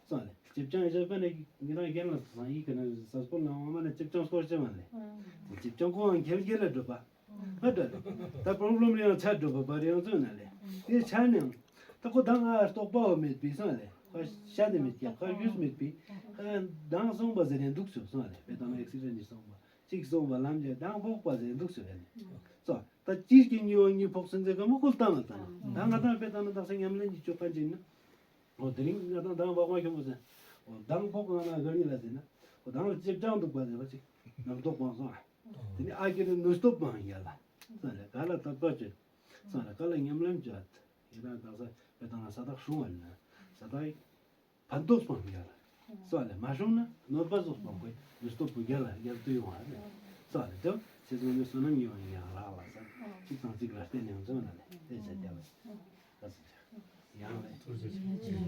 སོང་བ་ལས། ལྕེབ་ཅང་ཡོད་པ་ནས་ངི་རང་རྒན་ལ་སོང་ཡིག་གི་ནང་ས་སྐོར་ནང་མ་ནས་ལྕེབ་ཅང་སྐོར་ཅེ་མ་ལས། ལྕེབ་ཅང་ཁོ་འང་ཁྱེར་རྒན་ལ་སྒྲུབ་པ། ང་འདྲ་ལས། ད་པོ་རོབ་ལེམ་རེ་ཡང་ཆ་སྒྲུབ་པ་པ་རེ་ཡང་ཚོད་ན་ལས། དེ་ཆ་ནས། ད་ཁོ་ད་ང་རྟོགས་པའོ་མེད་པའི་སོང་ལས། ཁ་ཤ་དེ་མེད་ཀྱང་ཁ་ཡུས་མེད་པའི། ཁ་མདང་སོང་བ་ཟེར་ནས་འདུག་སོ་སོང་ལས། དཔེ་དང་ཨེག་སི་ཌེན་ཊི་སོང་བ། གཅིག་སོང་བ་ལམ་གྱི་མདང་ཕོག་པ་ཟེར་འདུག་སོ་ལས། སོ་ད་གཅིག་གི་གཉིས་པ་གཉིས་ཕོག་སོང་ཟེར་ག་མོ་ཁུལ་བཏང་ལ་བཏང་། ད་ང་དང་དཔེ་དང་ན་དག་ས་ཉམས་ལེན་གྱི་སྤྱོད་པ་ཅིག་ན། འོ་དེ་རིང་ང་དང་མདང་བག་མ་ཁྱོང་བ་ཟེར། འོ་མདང་ཕོག་ང་ན་ག་རི་ལ་ཟེར་ན། འོ་མདང་ལ་ལྕེབ་ཅང་འདུག་པ་ཟེར་བ་ཅིག་ནམ་རྟོགས་པང་སོང་། དེ་ནི་ཨ་ཀི་རི་ནུས་སྟོབས་མང་ཡ་ལ། སོང་ལས་ག་ལ་དད་པ་བྱོས། སོང་ལས་ག་ལ་ཉམས་ལེན་བྱོས། ཡིན་ན་དག་ས་དཔེ་དང་ན་ས་བདག་སྲུང་བ་ལ་ན་ས་བདག་ཕན་ཐོགས་སྤང་ཡ་ལ། སོང་ལས་མ་སྲུང་ན་གནོད་པ་སོགས་སྤང་དགོས་ནུས་སྟོབས་བུ་རྒྱ་ལ་རྒྱ་བཏུ་ཡོང་བ་ལས། སོང་ལས་དེ་ཚེ་ཚོ་ནི་བསོད་ནམས་ཡོང་ཡ་ལ་ལ་ས་གཅིག་དང་གཅིག་ལ་བརྟེན་ནས་འཛོམས་ན་ལས་དེ་བྱ་རྒྱ་ལ། ཡང་ལས། ཐུགས་རྗེ་ཆེ།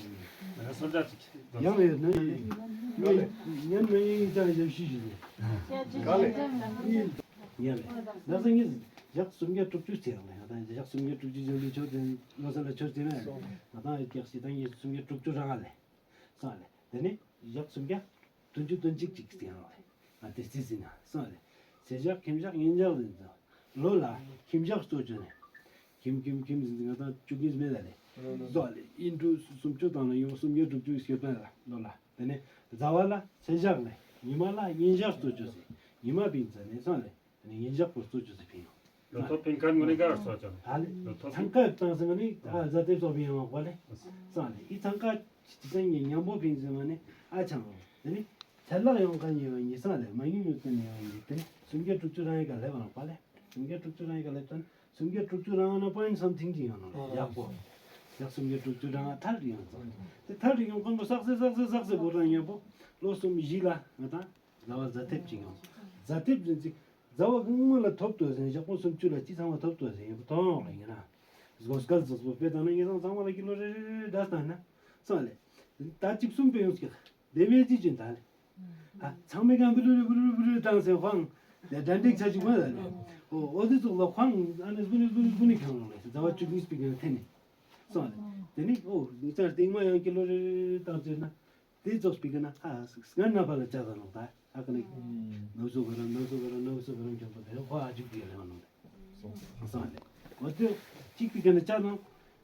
ཡང་ལས། ཡང་ལས་ཡོད་ན་ཡང་ལས། ཉན་ན་ཡང་ཡིན་ཀྱང་ཡང་ཤི་ཞིག་ལས། ཡང་ལས། ད་སང་ཉིན་ཞག་སུམ་བརྒྱ་དྲུག་ཅུ་ཚེ་ཡང་ལས། ང་དང་ཞག་སུམ་བརྒྱ་དྲུག་ཅུ་ཅན་པའི་ཆོས་དེ་ལོ་ས་ལ་ཆོས་དེ་ན་ང་དང་ཡོད་ཀྱག་ཞི་དང་ཡིན་སུམ་བརྒྱ་དྲུག་ཅུ་རང་ལས། སོང་ལས། དེ་ནས་ཞག་སུམ་བརྒྱ་བདུན་ཅུ་དོན་གཅིག་ཅིག་སྟེང་ལ་ང་དེ་རྩིས་ཟིན་ན་སོང་ལས། ཚེས་ཞག་ཁྱིམ་ཞག་ཉིན་ཞག་ཟིན་ཙང་ལོ་ལ་ཁྱིམ་ཞག་གཙོ་བྱས་ནས་ཁྱིམ་ཁྱིམ་ཁྱིམ་ཟིན་ཙང་ང་དང་བཅུ་གཉིས་མེད་ལ་ལས། སོང་ལས་ཨིན་དྲུག་སུམ་ཅུ་དང་ལ་ཡོང་སུམ་བརྒྱ་དྲུག་ཅུ་སྐྱེ་པ་ལ་ལོ་ལ། དེ་ནས་ཟླ་བ་ལ་ཚེས་ཞག་ལས་ཉི་མ་ལ་ཉིན་ཞག་གཙོ་བྱས་ཟིན་ཉི་མ་ཕིང་ཙ་ནས་སོང་ལས། ཉིན་ཞག་པོ་གཙོ་ཆུ་ཚོད་ཕིང་ཡོང་། ལོ་ཐོ་ཕིང་ཁན་ངོ་ནི་ག་ར་སོ་ཅང་། ཨ་ལེ། ལོ་ཐོ་ཚང་ཀ་བཏང་ཟིན་མ་ནི་ཨ་ཟ་ཏེ་སོ་ཕིང་ཡོང་བ་ལེ། སང་ལེ་ཨི་ཚང་ཀ་ཅི་སང་ཉི་ཉམ་པོ་ཕིང་ཟིན་མ་ནི་ཨ་ཆང་ལོ། དེ་ནི་ཚལ་ལག་ཡོང་ཁན་ཉི་བ་ཉི་སང་ལེ་མ་ཉུ་ཉུ་ཏེ་ཉི་བ་ཉི་ཏེ་སུམ་བརྒྱ་དྲུག་ཅུ་རང་ཡི་ག་ལེ་བ་ལོ་པ་ལེ། སུམ་བརྒྱ་དྲུག་ཅུ་རང་ཡི་ག་ལེ་ཙན་སུམ་བརྒྱ་དྲུག་ཅུ་རང་ན་པོ་ཨིན་སམ་ཐིང་ཅི་ཡོང་ནོ་ལེ་ཡག་པོ། ཡག་སུམ་བརྒྱ་དྲུག་ཅུ་རང་ཐར་ཡོང་ཙང་། དེ་ཐར་ཡོང་ཁན་པོ་སག་སེ་སག་སེ་སག་སེ་བོ་རང་ཉམ་པོ་ལོ་སུམ་བཞི་ལ་ང་དང་། ཟླ་བ་ཟླ་ཐེབས་ཅིག་ཡོང་། ཟླ་ཐེབས་ཟིན་ཅིག་ཟླ་བ་སྔོན་ལ་ཐོབ་ཏོ་ཟིན་ཞག་པོ་སུམ་ཅུ་ལ་ཅི་ཚང་བ་ཐོབ་ཏོ་ཟིན་ཡོང་པ་ཐོང་ལ་ཡིན་ན། སྒོ་སྐལ་ཟག་པོ་དཔེ་དང་ན་ངེད་ཚང་ཚང་མ་ལ་ཀི་ལོ་རེ་རེ་རེ་འདྲ་ལྟ་ན། སོང་ལེ། ད་ཅིག་གསུམ་པའི་ཡོངས་ཀྱི་དེ་བས་ཅི་ཅིན་ད་ལེ། ཨ་ཚང་མའི་གང་བུ་རུ་རུ་བུ་རུ་བུ་རུ་བཏང་སེ་ཁོང་དེ་དྲན་འདྲེག་ཆ་ཅིག་མ་ལ་ལེ། ཨོ་ཨོ་དེ་ཚོགས་ལ་ཁོང་ཨ་ནི་སྒུ་ནི་སྒུ་ནི་སྒུ་ནི་ཁྱོང་ལོ་ལེ་ཟླ་བ་བཅུ་གཉིས་པའི་གང་ཐེ་ནི། སོང་ལེ། དེ་ནི་ཨོ་ངེད་ཚང་སྟེང་མ་ཡང་ཀི་ལོ་རེ་རེ་བཏང་ཚེ་ན། དེ་ཙོགས་པི་ཀ་ན་ཨ་སྔ་ན་པ་ལ་ཅག་ཟ་ནོག་ད་ཨ་ཀ་ནི། ནོ་སོ་ག་ར་ནོ་སོ་ག་ར་ནོ་སོ་ག་ར་འཁྱོག་པ་དེ་ཧོ་ཨ་ཅུག་དེ་ལེ་ཧོ་ནོ་དེ། སོང་ལེ། འོ་དེ་གཅིག་པི་ཀ་ན་ཅག་ནོ་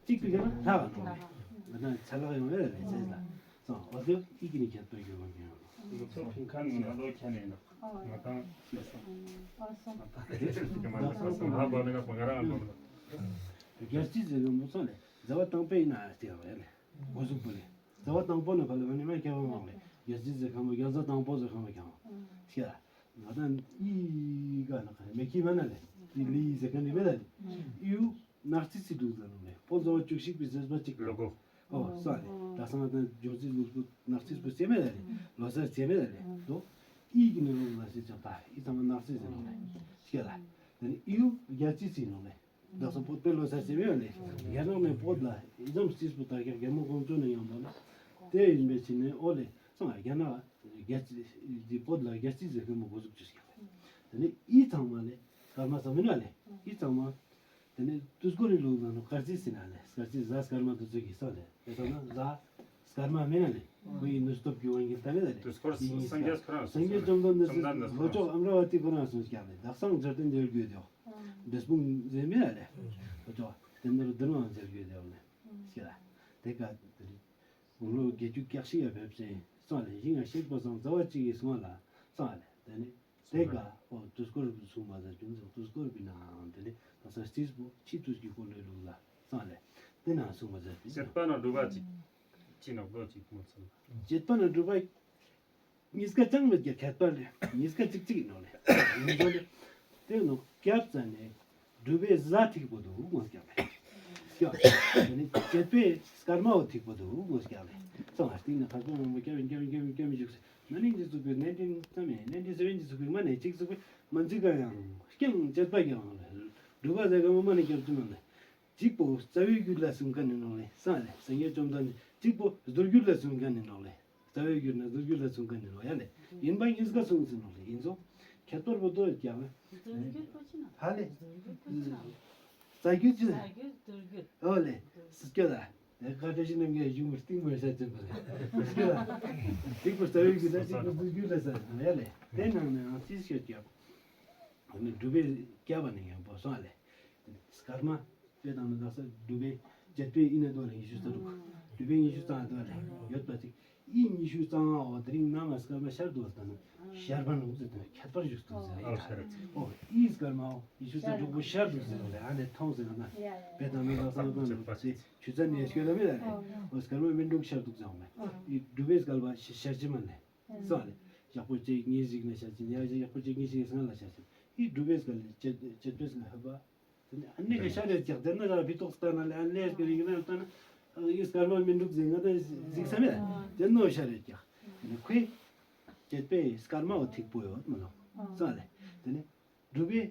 གཅིག་པི་ཀ་ན་ལྷ་བ་ནོ་ལེ། ང་ད་ཆ་ལག་ཡོང་ཨེ་ལེ་ཚེ་ལ། སོང་འོ་དེ་ཨི་ཀི་ནི་ཁྱད་པར་གྱི་བ་མི་ཡོང་ནོ། ཚོ་ཕིང་ཁ་ནི་ང་ལོ་ཁྱ་ནི་ནོ། ང་དང་ང་དང་དེ་ཚོ་གི་མ་ནི་སོ་སོ་ང་བ་མི་ན་ང་རང་ང་ལོ་ནོ། རྒྱལ་སྤྱི་ཟེར་ནོ་མོ་སོང་ལེ་ཟླ་བ་དང་པོ་ཡིན་ན་ཨ་སྟེ་ཡོང་ཨེ་ལེ། འགོ་ཟུག་པོ་ལེ། ཟླ་བ་དང་པོ་ནས་ཕ་ལ་མ་ནི་མ་ཁྱེད་པ་མང་ལེ། རྒྱལ་སྤྱི་ཟེར་ཁ་མོ་རྒྱལ་ས་དང་པོ་ཟེར་ཁ་མོ་ཀྱང་། ཤེས་ལ། ང་དང་ཨི་ག་ན་ཁ་མེ་ཁི་མ་ན་ལེ། ཏི་ལི་ཟེར་ཁ་ནི་མེ་ད་ལེ། ཨིའུ་ནག་ཙི་ཙི་འདུག་ཟེར་ནོ་ལེ། པོ་ཟོ་བ་བཅུ་གཅིག་པའི་ཟེར་བ་གཅིག་ལོ་གོ། ཨོ་སོ་ལེ། ད་སང་ད་ཇོ་ཙི་ལུག་པོ་ནག་ཙི་པོ་ཟེར་མེ་ད་ལེ། ལོ་སར་ཟེར་མེ་ད་ལེ། དོ། ཨི་གི་ནི་ལོ་ལ་ཟེར་ཅང་ད་ཨི་ཚང་མ་ནག་ཙི་ཟེར་ནོ་ལེ། ཤེས་ལ། ད་ནི་ཨིའུ་རྒྱལ་སྤྱི་ཟེར་ནོ་ལེ། ད་སོ་བོད་པའི་ལོ་སར་ཟེར་མེད་ལེ། རྒྱ་ནག་ནས་བོད་ལ་ཨི་ཙམ་རྩིས་པོ་ད་རྒྱ་རྒྱ་མོ་ཀོང་ཅོ་ནས་ཡོང་བ་ལ། དེ་ཡིན་པའི་ཕྱིར་ནས་ཨོ་ལེ་སང་རྒྱ་ནག་རྒྱལ་སྤྱི་འདི་བོད་ལ་རྒྱལ་སྤྱི་ཟེར་མཁན་མོ་འགོ་འཛུགས་བྱས་ཀྱང་། དེ་ནས་ཨི་ཚང་མ་ལེ་སྐར་མ་ཟ་མིན་ན་ལེ་ཨི་ཚང་མ། དེ་ནས་དུས་འཁོར་རི་ལུགས་ནང་ནས་སྐར་རྩིས་ཟིན་ན་ལེ་སྐར་རྩིས་གཟའ་སྐར་མ་དུ་ཚོད་ཀྱི་ས་ལེ་དེ་ལྟ་ན་གཟའ། སྐར་མ་མེད་ན་ནི། ཁོ་ཡི་ནུས་སྟོབས་ཀྱི་དབང་གིས་ད་མེད་ད་ནི། དུས་འཁོར་ཡིན་སངས་རྒྱས་ཁོ་རང་སངས་རྒྱས་བཅོམ་ལྡན་འདས་སི་ལོ་ཅོག་ཨམ་ར་བ་ཏི་ཁོ་རང་གསུངས་ཀྱང་ནི་དག་སང་འཇར་ཏན་འཇར་རྒྱུད་དེའོ། འབྲས་སྤུངས་ཟེར་མེད་ད་ནི། ལོ་ཅོག་དེ་འདིར་བདུན་བང་འཇར་རྒྱུད་དེའོ་ནི། ཤེས་ལ། དེ་ག་དེ་རེད། དགུང་ལོ་བརྒྱད་ཅུ་གྱ་བཞི་ཡ་ཕེབས་ཅིང་སོང་ལེ། ཞིང་ང་གཤེགས་པ་སང་ཟླ་བ་གཅིག་གི་སོང་ལ་སོང་ལེ། དེ་ནི་དེ་ག་ཨོ་དུས་འཁོར་གསུངས་པ་ཟེར་རྒྱུ་ནི་དུས་འཁོར་བི་ནའང་དེ་ནི་ད་ས་རྩིས་པོ་ཕྱི་དུས་ཀྱི་འཁོར་ལོའི་ལུགས་ལ་སོང་ལེ། དེ་ནའང་གསུངས་པ་ཟེར་རྒྱུ། བྱེད་པ་ན་སྒྲུབ་པ་གཅིག་གཅིག་ན་སྒོ་གཅིག་མོ་ཚུལ། བྱེད་པ་ན་སྒྲུབ་པ། གཉིས་ཀ་ཅང་མེད་ཀྱི་ཁྱད་པར་རེད། གཉིས་ཀ་གཅིག་གཅིག་ཡིན་ནོ་ལེ། ཡིན་ནོ་ལེ། དེ་ནོ་སྐྱབས་ཙ་ནས་སྒྲུབ་པའི་ཟླ་ཐིག་པོ་འདུག་ངོ་སྐྱབས་ལེ། སྐྱབས། དེ་ནི་བྱེད་པའི་སྐར་མའོ་ཐིག་པོ་འདུག་ངོ་སྐྱབས་ལེ། ཚང་མ་སྟེང་ན་ཁ་སྐོང་རིང་པོ་སྐྱབས་ཡིན་སྐྱབས་ཡིན་སྐྱབས་ཡིན་སྐྱབས་ཡིན་བཞུགས་སེ། ན་ནིང་གི་བཙུགས་པའི་nineteen ཙམ་ཡིན་nineteen seventy བཙུགས་པའི་མ་ནས་གཅིག་བཙུགས་པའི་མ་འཛི་ག་ཡང་རྐྱང་བྱེད་པ་ཡང་ལེ། སྒྲུབ་པ་ཟེར་ག་མ་མ་ནས་སྐྱབས་ཀྱི་མ་ལེ། གཅིག་པོ་རྩ་བའི་རྒྱུད་ལ་གསུངས་མཁན་ནི་ནོ་ལེ། སང་ལེ་སངས་རྒྱས་བཅོམ་ལྡན་འདས་གཅིག་པོ་མདོ་རྒྱུད་ལ་གསུངས་མཁན་ནི་ནོ་ལེ། རྩ་བའི་རྒྱུད་ན་མདོ་རྒྱུད་ལ་གསུངས་མཁན་ནི་ནོ་ཡ་ལེ། ཡིན་པ་གཉིས་ཀ་གསུངས་ཟིན་ནོ་ལེ། ཡིན་སོ། ཁྱད་པར་པོ་དོ་ཡོད་ཀྱང་ལེ། མདོ་རྒྱུད་པོ་ཅི་ན། ཧ་ལེ། མདོ་རྒྱུད་པོ་ཅི་ན། རྩ་རྒྱུད་ཅི་ན། རྩ་རྒྱུད་མདོ་རྒྱུད། ཨོ་ལེ། སི་སྐྱོ་ལ། ཡ་ཀ་བཀྲ་ཤིས་རྣམ་རྒྱལ་གཞུང་གི་སྟེང་མར་བཤད་ཅན་པ་ལེ། སི་སྐྱོ་ལ། གཅིག་པོ་རྩ་བའི་རྒྱུད་ལ་གཅིག་པོ་མདོ་རྒྱུད་ལ་ཟེར་ནོ་ཡ་ལེ། དེ་ནང་ནས་ཡང་ཅི་ཤོད་ཀྱང་། སྒྲུབ་པའི་སྐྱབས་པ་ནི་ཡང་པོ་སོང་ལེ། སྐར་མ། དཔེ་དང་ནི་དག་ས་སྒྲུབ་པའི་བྱེད་པའི་ཨི་ན་དོ་ལ་ཉི་ཤུ་རྩ་དྲུག་སྒྲུབ་པའི་ཉི་ཤུ་རྩ་ལྔ་དོ་ལ་ཡོད་པ་ཅིག་ཨི་ཉི་ཤུ་རྩ་ལྔ་འོ་དེ་རིང་གནམ་ལ་སྐར་མ་ཤར་འདུག་ལྟ་ན་ཤར་པ་ནུབ་ཟེར་དུས་ཁྱད་པར་བཞུགས་འདུག་ཟེར་ཨི་ད་ཨོ་ཨི་སྐར་མ་འོ་ཉི་ཤུ་རྩ་དྲུག་པོ་ཤར་འདུག་ཟེར་ལ་ཨ་ནེ་མཐོང་ཟེར་ན་དཔེ་དང་ནི་དག་ས་ལྟ་ན་ཆུ་ཚ་ནས་ཤོད་ལ་མི་ལ་རེད་འོ་སྐར་མ་སྨིན་དྲུག་ཤར་འདུག་ཟེར་འོ་མེ་ཨི་སྒྲུབ་པའི་སྐར་མ་ཤར་གྱི་མ་ལེ། སོང་ལེ། ཡག་པོ་ཅིག་ངེས་ཤིག་ནས་བྱ་ཅིག་ཡག་ཅིག་ཡག་པོ་ཅིག་ངེས་ཤིག་སང་ལ་བྱ་ཅིག་ཨི་སྒྲུབ་པའི་སྐལ་ལེ་བྱེད་བྱེད་པའི་སྐལ་ཧ་པ། དེ་ནས་ཨ་ནི་གི་ཤ་རེད་ཀྱག་དེ་ན་ར་བི་ཏོག་སྟ་ན་ལེ་ཨ་ལེ་གི་རིག་ན་ལྟ་ན་ཨི་སྐར་མ་མི་འགྲུབ་ཟིན་ང་ད་གཟིགས་ས་མེད་དེ་ནོ་ཤ་རེད་ཀྱག་དེ་ནས་ཁོས་བྱེད་པའི་སྐར་མ་འོ་ཐིག་པོ་ཡོད་མ་ལོ། སོང་ལེ། དེ་ནས། སྒྲུབ་པའི་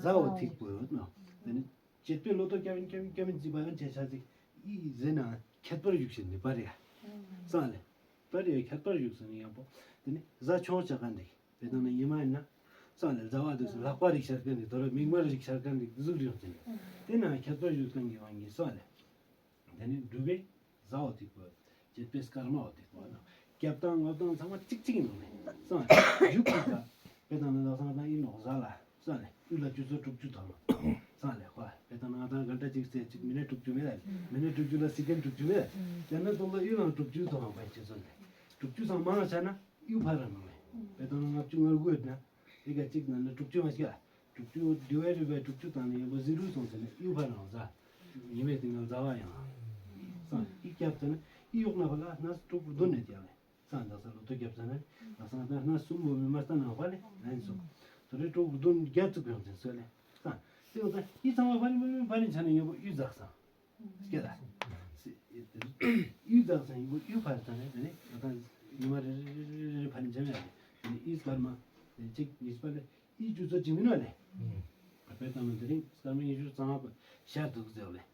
ཟླ་བ་ཐིག་པོ་ཡོད་ནོ། དེ་ནི་བྱེད་པའི་ལོ་ཏོ་སྐྱ་བིན་སྐྱ་བིན་སྐྱ་བིན་བརྩིས་པ་ཡང་བྱས་ཤ་ཚིག་ཨི་ཟེར་ན་ཁྱད་པར་ཡུག་ཤིན་ནི་པར་ཡ། སང་ལེ། པར་ཡ་ཁྱད་པར་ཡུག་སོང་ནི་ཡང་པོ། དེ་ནི་ཟླ་ཆུང་ཆ་ག་འདི་དཔེ་དང་ན་ཉི་མ་ཡིན་ན། སང་ལེ་ཟླ་བ་དུ་སུ་ལྷག་པ་རིག་ཤར་ག་འདི་དོ་ར་མིག་དམར་རིག་ཤར་ག་འདི་དུ་ཟུག་རིག་ཅན། དེ་ན་ཁྱད་པར་ཡུག་སོང་གི་བང་གི་སང་ལེ། དེ་ནི་སྒྲུབ་པའི་ཟླ་བ་ཐིག་པོ། བྱེད་པའི་སྐར་མའོ་ཐིག་པོ་ནོ། སྐྱབས་དང་བབས་དང་ཚང་མ་གཅིག་གཅིག་ཡིན་ནོ་ལེ། སང་བཞུགས་ཐིག་པ། དཔེ་དང་ནི་ལ་སང་དང་ཡིན་ནོ་ཟ་ལ། སང་ལེ་དབུས་ལ་ཆུ་ཚོད་དྲུག་ཅུ་ཐོན་ནོ། སང་ལེ་ཁོ་དཔེ་དང་ནི་ང་དང་ག་འདྲ་གཅིག་ཚེ་གཅིག་མི་ནི་དྲུག་ཅུ་མེད་ལ་མི་ནི་དྲུག་ཅུ་ལ་སི་ཀན་དྲུག་ཅུ་མེད་ལ། དེ་ནི་ཏོག་ལ་དབུས་ལ་དྲུག་ཅུ་ཐོན་བ་ཆུ་ཚོད་ལེ། དྲུག་ཅུ་སང་མང་ཆ་ན་དབུས་ཕ་ར་ནོ་ལེ། དཔེ་དང་ནི་ལྔ་བཅུ་ང་དགུ་ཡོད་ན། དེ་ག་གཅིག་ན་ནི་དྲུག་ཅུ་མ་ཞིག་ཨ། དྲུག་ཅུ་divided by དྲུག་ཅུ་དང་ནི་ཡོན་པོ་zero སོང་ཟེར་ནས་ཡུ་ཕ་རང་ཟ། ཉི་མའི་སྟེང་ན་ཟ་བ་ཡང་། སང་ཨི་སྐྱབས་ཟེར་ན་ཨི་གཡོག་ན་ཕ་ལ་སྣ་དྲུག་བདུན་ནས་རྒྱག་ལེ། སང་ད་ས་ལོ་ཏོ་སྐྱབས་ཟེར་ན་ད་སང་ད་སྣ་གསུམ་བོ་མི་མ་ལྟ་ན་ཕ་ལེ་ན་ཡིན་སོང་། དོ་རེ་དྲུག་བདུན་བརྒྱད་ཚུགས་ཡོང་ཟེར་སོ་ལེ། སང་དེ་ཡོང་ད་ཨི་ཚང་མ་ཕ་ལེ་ཕ་ལེ་ཕ་ལེ་ཆ་ནས་ཡོན་པོ་ཡུ་ཟག་སང་། སྐད་ལ། ཡུལ་དང་སང་ཡུལ་ཡུལ་ཕར་དང་ནས་དེ་ནས་ད་ལྟ་ཉི་མ་རེ་རེ་རེ་རེ་རེ་ཕར་འཇམ་ཡ་རེད། དེ་ནས་ཡུལ་སྐར་མ་དེ་གཅིག་གཉིས་པ་ལས་ཡུལ་རྒྱུ་ཚོད་ཅིག་མིན་ནོ་ལས། དཔེ་བཏང་ན་དེ་རིང་སྐར་མ་ཉི་ཤུ་རྩ་ལྔ་པ་ཤར་འདུག་ཟེར་བ་ལས།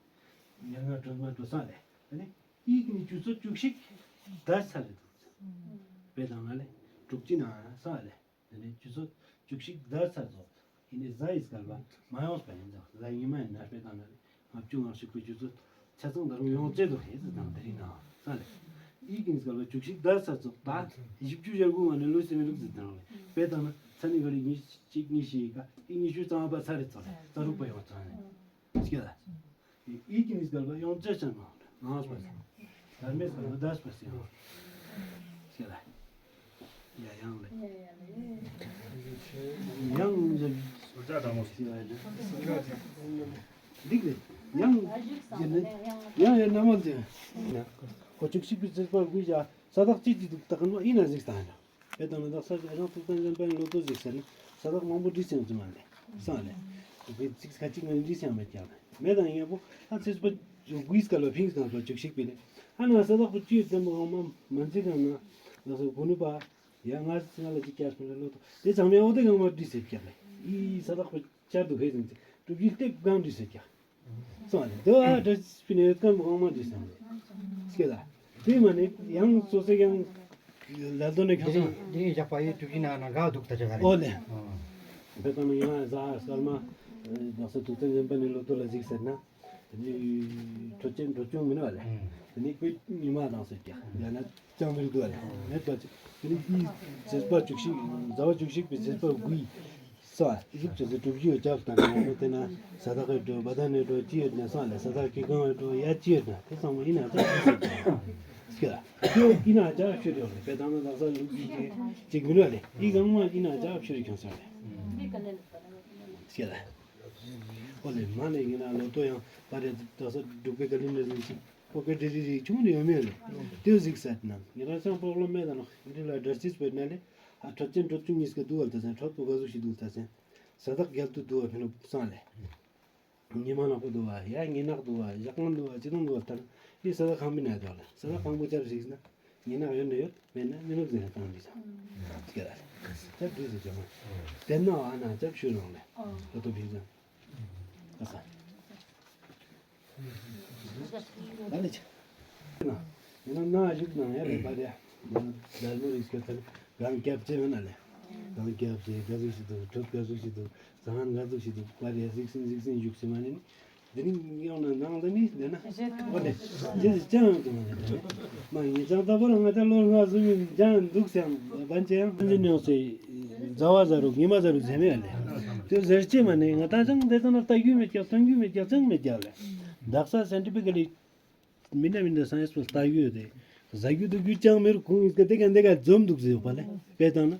ཉེར་ལྔ་དྲུག་མ་དྲུག་སང་ལས། དེ་ནས་ཡུལ་གྱི་རྒྱུ་ཚོད་བཅུ་གཅིག་ཟླ་ཚར་རེད་འདུག་ཟེར། དཔེ་བཏང་ན་ལས་དྲུག་ཅུ་ན་སང་ལས། དེ་ནས་ཆུ་ཚོད་བཅུ་གཅིག་ཟླ་ཚར་རྫོགས། ཡིན་ནའི་གཟའ་ཡི་སྐལ་བ་མ་ཡོངས་པ་ཡིན་ཙང་གཟའ་ཉི་མ་ཡིན་ན་དཔེ་བཏང་ན་ལྔ་བཅུ་ང་གཅིག་པའི་ཆུ་ཚོད་ཆ་ཚང་ད་རུང་ཡོངས་རྫོགས་དུ་ཧེ་ཙི་དང་དེ་རིང་ནའང་ས་ལས། ཡིད་ཀྱི་སྐལ་བ་བཅུ་གཅིག་ཟླ་ཚར་རྫོགས་ད་བཞི་བཅུ་ཞེ་དགུ་ང་ནས་ལོ་སི་མི་ལུག་ཙི་དང་དཔེ་བཏང་ན་ཚ་ནི་ག་རེ་ཉི་གཅིག་ཉི་ཤི་ཡི་ཀ་ཡི་ཉི་ཤུ་རྩ་བ་ཚར་རེ་ཚོ་ལས་རྩ་རུག་པ་ཡོངས་ཚང་ནས་སྐྱེ་ལ། ཡིད་ཀྱི་ནི་སྐལ་པ་ཡོངས་རྫོགས་ཅན་མ་ནང་སོ་སོ། དར་མའི་སྐལ་པ་འདས་པ་སེ་ཡང་། ཤེས་ལ། ཡ་ཡང་ལེ། ཡང་ལེ། སུ་ཇ་དང་མོ་ཤེས་ལ་ལེ། འདིག་ལེ། ཡང་ཡེ་ནི་ཡང་ཡེ་ན་མོ་ལེ། ཁོ་ཅིག་ཤིག་པའི་རྩིས་པ་དགོས་ཡ་ས་དག་ཅིག་ཅིག་འདུག་ད་ག་ནོ་ཡིན་ན་ཟིག་ད་ཡ། དཔེ་དང་ནི་དག་ས་ཨ་ཞང་ཐུགས་བརྟན་འཇམ་དཔལ་ལོ་ཏོ་ཟིག་ཟེར་ན་ས་དག་མང་པོ་བྲིས་ཡོང་ཙི་མ་ལེ། སང་ལེ། དེ་ཚིག་ཁ་ཅིག་ནི་བྲིས་ཡང་མེད་ཀྱང་ལེ། མེད་དང་ཡང་པོ་ཨ་ཚེས་པ་དགུའི་སྐལ་བ་ཕིང་སྐལ་བ་བཅུ་གཅིག་པའི་ལེ། ཨ་ན་ས་དག་པོ་བཅུའི་བདེན་པ་འོང་མ་མ་འཛི་གང་ན་ལགས་སོ་གོ་ནུས་པ་ཡང་ང་ང་ལ་ཅིག་བསྐྱར་སོང་ལེ་ལོ་ཏོ་དེ་ཚང་མ་འོ་དེ་གང་མ་བྲིས་ཟེར་ཀྱང་ལེ། ཨི་ས་དག་པོ་བསྐྱར་དུ་ཕེ་ཟིན་ཚེ་གྲུབ་ཀྱི་ལྟེབ་གང་བྲིས་ཟེར་ཀྱང་། སོང་ལེ། དེ་ཨ་འདྲ་སྤི་ནས་ཡོད་ཀམ་གོང་མ་འདི་སོང་ལེ། སྐད་ལ། དེ་མ་ནི་ཡང་སོ་སོ་ཡང་ལ་དོ་ནས་ཁྱོད་ཚོ། འདི་ཡིན་ཞག་པ་ཡི་གྲུབ་ཀྱི་ན་ན་ག་འདུག་ད་ཆ་ག་རེ། ཨོ་ལེ། དཔེ་དང་ཡང་ཟ་སྐར་མ་དག་ས་དུག་ཚན་འཛིན་པ་ནི་ལོ་ཏོ་ལ་གཟིགས་ཟེར་ན། དེ་ནི་འཕྲོད་ཅན་འཕྲོད་ཅུང་མིན་བ་ལེ། དེ་ནི་ཁོས་ཉི་མ་དང་སོ་ཀྱང་ཡང་ན་ཅང་མི་རིག་འདུག་བ་ལེ། མེད་པ་ཅིག་དེ་ནི་འདིའི་ཚེས་པ་བཅུ་གཅིག་ཟླ་བ་བཅུ་གཅིག་པའི་ཚེས་པ་དགུའི། སོ། གཟུགས་ཅན་ཟེར་གྲུབ་ཀྱི་ཡོད་ཀྱང་དང་ཡང་ན་དེ་ན་ས་དག་གི་འགྲོ་བ་དང་ནི་འགྲོ་ཅི་ཡོད་ན་སོང་ལེ། ས་དག་གི་གང་ཡོད་འགྲོ་ཡ་ཅི་ཡོད་ན་དེ་ཚང་མ་ཡིན་ན་ཚང་མ་སོང་། ཁྱོད་ཨི་ན་ཅག་ཤོད་ཡོད་རེད། དཔེ་བཏང་ན་དག་ས་ལུག་གི་གཅིག་མི་ར་ལེ། ཨི་གང་མ་ཨི་ན་ཅག་ཤོད་ཁྱོད་སར་ལེ། ཁྱོད་ཨོ་ལེ་མ་ལེ་ངི་ན་ལོ་ཏོ་ཡང་པ་རེ་དག་ས་འབྲུག་པའི་ག་ལི་ནས་ཟིན་ཅིག་ཨོ་ཀེ་འདྲི་རི་རི་ཆུང་ནས་ཡོད་མེད་ལེ། དེ་གཟིགས་ས་ན་ངི་ར་ཅང་པོག་ལོ་མེད་ད་ནོ་འདི་ལ་འདྲ་རྩིས་པོ་ན་ལེ། ཨ་འཕྲོད་ཅན་འཕྲོད་ཆུང་གཉིས་ཀ་འདུག་བ་ད་ཟེར། འཕྲོད་པོ་ག་ཟུག་ཞིག་འདུག་ད་ཟེར། ས་བདག་རྒྱལ་དུ་འདུག་བ་ཕན་ལོ་སང་ལེ། ཉི་མ་ནག་པོ་འདུག་བ། ཡ་ཉི་ནག་འདུག་བ། ཞག་ངན་འདུག་བ། ཅི་དང་འདུག་བ། ལྟར་ཡི་ས་ད་ཁང་པའི་ནང་འདུག་ལ། ས་ད་ཁང་པོ་ཅབ་ཞིག་ན་ཉི་ནག་ཡོད་ན་ཡོད། མེད་ན་མི་ནུབ་ཟེར་ན་བཏང་འདི་ཚང་། ཅི་ལ་ཅབ་འདུག་ཟེར་ཅང་མ། དེ་ན་ཨ་ན་ཅབ་ཤུ་རང་ལ་ཨོ་ཏོ་བིག་ཟང་། ཨ་ས། ད་ནི་ཅི། ན་ཡིན་ན་ན་བཞུགས་ན་ཡ་རེད་པ་རེད། ན་ལ་མོ་རིགས་ཀྱི་ཐད་གང་སྐྱབས་ཅེས་མེད་ན་ལས། གང་སྐྱབས་ཅེས་ག་ཟུག་ཞིག་འདུག་གྲུབ་ག་ཟུག་ཞིག་འདུག་ཟང་ཧན་ག་ཟུག་ཞིག་འདུག་པ་རེད། གཟིགས་སིན་གཟིགས་སིན་བཞུགས་སིན་མ་ནི་ནི། དེ་རིང་ཡོང་ན་ནང་ལ་ནི་དེ་ན་བཞེས་ཐུབ་པ་ནི་རྗེས་སུ་ཅང་ཡང་དུ་མ་ནི་དེ་ནི་མ་ཡིན་ཅང་ལྟ་བུ་ལ་ང་ད་ལོ་ལྔ་བཟུང་ཡིན་ཅང་འདུག་སེང་བན་ཅེ་ཡང་ཕན་ཚུན་ཡོང་སེ་མཛའ་བ་ཟ་རུག་ཉི་མ་ཟ་རུག་ཟེར་མེད་ལས། དེ་ཟེར་ཅེས་མ་ནི་ང་ད་ཅང་དེ་ཚོ་ན་ལྟ་རྒྱུ་མེད་ཀྱང་སྟོན་རྒྱུ་མེད་ཀྱང་ཅང་མེད་ཀྱང་ལས། དག་ས་སེན་ཊི་པི་ཀ་ལི། མི་འདྲ་མི་འདྲ་སང་ཡས་པོ་ལྟ་རྒྱུ་དེ། ཟ་རྒྱུ་འདུག་རྒྱུ་ཅང་མེད་རུ་ཁུང་ཡིན་སྐད་དེ་ག་འདི་ག་འཛོམས་འདུག་ཟེར་བ་ལས་དཔེ་བཏང་ན།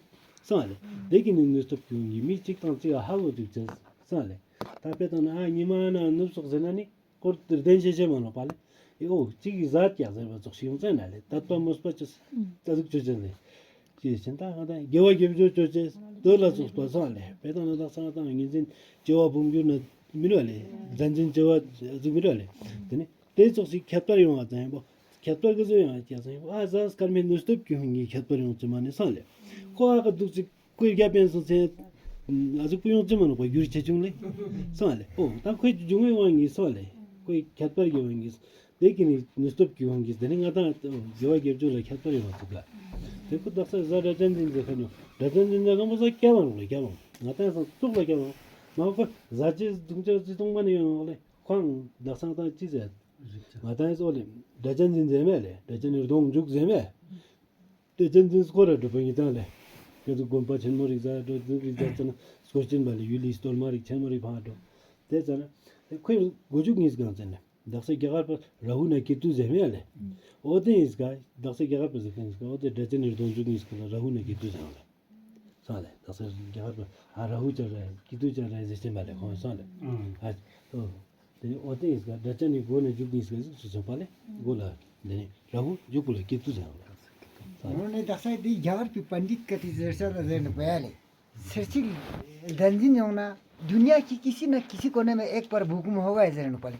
སང་ལས་དེ་གི་ནི་ནུས་སྟོབས་ཀྱི་ཡོང་གི་མི་གཅིག་དང་གཅིག་ཧ་གོ་འདུག་ཅེས་སང་ལས། ད་དཔེ་བཏང་ན་ཨ་ཉི་མ་ན་ནུབ་སོག་ཟེར་ན་ནི་སྐོར་དེར་བདེན་ཤེས་ཤེས་མ་ལོག་པ་ལས་ཨེ་ཨོ་གཅིག་གིས་ཟ་རྒྱག་ཟེར་བ་ཙོག་ཞིག་ཡོང་ཙེ་ན་ལས་དད་པ་མོས་པ་ཅོ་ཙ་ཟུག་ཅོ་ཅེས་ལས། ཅེས་བྱིན་ད་ང་དང་དགེ་བ་དགེ་སྦྱོར་ཅོ་ཅེས་དོ་ལ་སོགས་པ་སང་ལས་དཔེ་བཏང་ན་ད་སང་དང་ངེས་འཛིན་སྐྱེ་བ་འབུམ་འགྱུར་ན་མི་ལོ་ལས་བདེན་འཛིན་སྐྱེ་བ་ཟུག་མི་ལོ་ལས་དེ་ནི། དེ་ཙོགས་ཤིག་ཁྱད་པར་ཡོང་བ་ཙམ་ཡིན་པོ། ཁྱད་པར་གི་བཟོ་ཡོང་བ་ཀྱང་ཙམ་ཡིན་པོ། ཨ་ཟ་སྐར་མའི་ནུས་སྟོབས་ཀྱི་ཧུང་གི་ཁྱད་པར་ཡོང་ཙམ་མ་ནི་སང་ལས། ཁོ་ཨ་ཁ་འདུག་ཅིག་ཁོའི་རྒྱ་པན་སོང་ཚེ། ཨ་ཟུག་པོ་ཡོང་ཙམ་མ་ནོག་པ་འགྱུར་ཆེ་ཆུང་ལས། སང་ལས། ཨོ་ད་ཁོའི་འབྱུང་བའི་དབང་གིས་སང་ལས། ཁོའི་ཁྱད་པར་གྱི་དབང་གིས། དེ་གི་ནི་ནུས་སྟོབས་ཀྱི་དབང་གིས་དེ་ནི་ང་དང་དགེ་བ་དགེ་སྦྱོར་ལ་ཁྱད་པར་ཡོང་བ་ཙིག་ལ། དེ་ཁོ་དག་ས་ཟ་ར་ཅན་འཛིན་མཛད་ཁ་ཉོ། ར་ཅན་འཛིན་མཛད་ཁ་མོ་ཟ་སྐྱ་བ་ནོག་ལ་སྐྱ་བ། ང་དང་སང་ཙོག་ལ་སྐྱ་བ། མ་ཁོ་ཟ་ཅེས་འདུག་ཅེས་ཅི་གཏོང་མ་ནི་ཡོང་ལས། ཁོང་དག་སང་དང་ཅི་ཟེར། ང་དང་ཨེ་སོ་ལེ། སྒྲ་གཅན་འཛིན་ཟེར་མེད་ལེ། སྒྲ་གཅན་ནི་གདོང་འཇུག་ཟེར་མེད། སྒྲ་གཅན་འཛིན་སྐོར་ར་གྲུབ་པ་ཡིན་དང་ལེ། ཁྱེད་ཚོ་དགོན་པ་ཆེན་མོ་རིག་ས་འགྲོ་འཛུགས་རིག་ས་ཙ་ན་སྐོར་ཆེན་པ་ལེ་ཡུལ་ལི་སྟོར་མ་རིག་ཆེན་མོ་རིག་ཕང་འགྲོ། དེ་ཙ་ན། ཁོས་མགོ་མཇུག་གཉིས་གང་ཙན་ལེ། དག་ས་རྒྱ་གར་པ་ར་ཧུ་ན་ཀེ་ཏུ་ཟེར་མེད་ལེ། ཨོ་དེ་ཡིན་ཀ་དག་ས་རྒྱ་གར་པ་ཟེར་མཁན་ཡིན་ཀ་ཨོ་དེ་སྒྲ་གཅན་ནི་གདོང་འཇུག་གཉིས་ཀ་ལ་ར་ཧུ་ན་ཀེ་ཏུ་ཟེར་ལེ། སོང་ལེ། ད་སར་རྒྱ་གར་པ་ཨ་ར་ཧུ་ཅ་ར་ཀི་ཏུ་ཅ་ར་ཟེར་ཅན་པ་ལེ་ཁོང་སོང་ལེ། ཨ་ཏོ། དེ་ནི་ཨོ་ཏེ་ཨིས་ག་སྒྲ་གཅན་ནི་མགོ་ནས་མཇུག་གཉིས་ཀ་ཟིག་སུ་སོང་པ་ལེ། མགོ་ལ་དེ་ནི་ར་ཧུ་མཇུག་པོ་ལ་ཀི་ཏུ་ཟེར་ལེ། སོང་ལེ། ནོ་ནི་ད་སར་དེ་རྒྱ་གར་པའི་པཎྜི་ཏ་ཀ་ཏི་ཟེར་ས་ལ་ཟེར་ནི་པ་ཡ་ལེ། སེར་ཅིག་བདག་འཛིན་ཡོང་ན་दुनिया की किसी न किसी कोने में एक बार भूकंप होगा है ཟེར་ནི་པ་ལེ།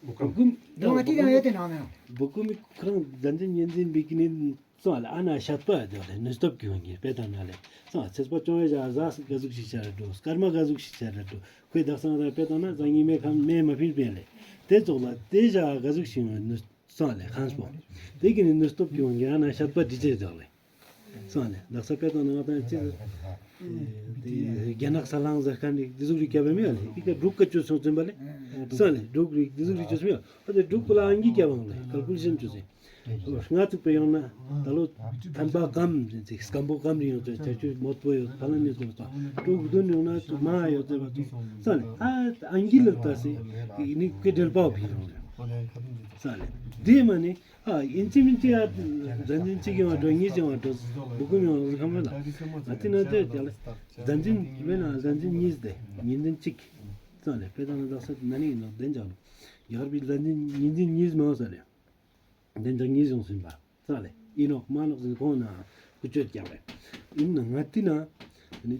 བུ་ཀུམ། ང་ཏི་ཡང་ཡོད་དེ་ནང་ནས། བུ་ཀུམ་ཁོ་རང་བདག་འཛིན་གཉིས་འཛིན་པའི་ཀི་ནི། སོང་ལེ། ཨ་ན་ཤད་པ་དེ་ལེ་ནུས་སྟོབས་ཀྱི་དབང་གིས་དཔེ་བཏང་ན་ལེ། སོང་ཚེས་པ་བཅོ་ལྔའི་ཞག་གཟའ་ག་ཟུག་ཞིག་ཆ་ར་འགྲོ། སྐར་མ་ག་ཟུག་ཞིག་ཆ་ར་འགྲོ། ཁོས་དག་སང་ར་དཔེ་བཏང་ན་གཟའ་ཉི་མའི་ཁམས་མེ་མ་ཕིན་པས་ལེ། དེ་ཙོགས་ལ་དེ་ཞག་ག་ཟུག་ཞིག་ཡོང་ནུས། སོང་ལེ་ཧང་སྤོ། དེ་གི་ནི་ནུས་སྟོབས་ཀྱི་དབང་གིས་ཨ་ན་ཤད་པ་འདི་ཅེས་དག་ལེ། སོང་ལེ། དག་ས་དཔེ་བཏང་ན་ང་དང་ཅི། དེ་རྒྱ་ནག་ས་ལང་ཟེར་མཁན་རིགས་འདི་ཟུག་རིགས་སྐྱབས་མེད་ལེ། ཨི་ཀ་འབྲུག་ག་བཅོས་སོང་ཙམ་པ་ལེ། སོང་ལེ། འབྲུག་རིགས་འདི་ཟུག་རིགས་བཅོས་སོང་ཡ། ཨ་དེ་འབྲུག་པོ་ལ་ཨང་ཀི་སྐྱབས་འོང་ལེ། ཀལ་ཀུ་ལེ་ཤན་བཅོས་སོང་། ལྔ་བཅུ་པའི་ཡོང་ན་ད་ལོ་ཐན་པ་སྐམ་ཟིན་ཚིག་སྐམ་པོ་སྐམ་རིང་ཡོད་ཚེ་བྱ་ཆུ་མོད་པོ་ཡོད་ཕ་ལ་ནི་སོང་སོང་། དྲུག་བདུན་ཡོང་ན་དུ་མ་ཡོད་ཚེ་བ་ཚོ་སོང་ལེ། ཨ་ཨང་ཀི་ལ་ལྟ་སེ་ནི་ཀེ་འབྲེལ་པའོ་ཕི་རོང་ལེ། སོང་ལེ། དེ་མ་ནི་ཨ་ཡིན་ཅི་མིན་ཅི་ཡ་བདག་འཛིན་གཅིག་ཡོང་བ་འགྲོ་གཉིས་ཡོང་བ་འགྲོ་བུ་ཀུམ་ཡོང་བ་ཁམ་ལ་ཨ་ཏི་ན་ཏེ་ཏེ་ལ་བདག་འཛིན་མེད་ན་བདག་འཛིན་གཉིས་ཏེ་ཉིན་འཛིན་གཅིག་སོང་ལེ། དཔེ་དང་ན་བདག་ས་ན་ནི་ཡིན་ནོ་བདེན་ཅང་ལོ། རྒྱ་གར་པའི་བདག་འཛིན་ཉིན་འཛིན་གཉིས་མ་སོང་ལེ། དེ་འདྲ་གཉིས་བྱུང་ཟིན་པ་ས་ལེ། ཨི་ནོག་མ་ནོག་ཟིན་ཁོང་ན་ཀུ་ཅོད་ཀྱང་རེད། ཨིན་ན་ང་ཏི་ན་ནི་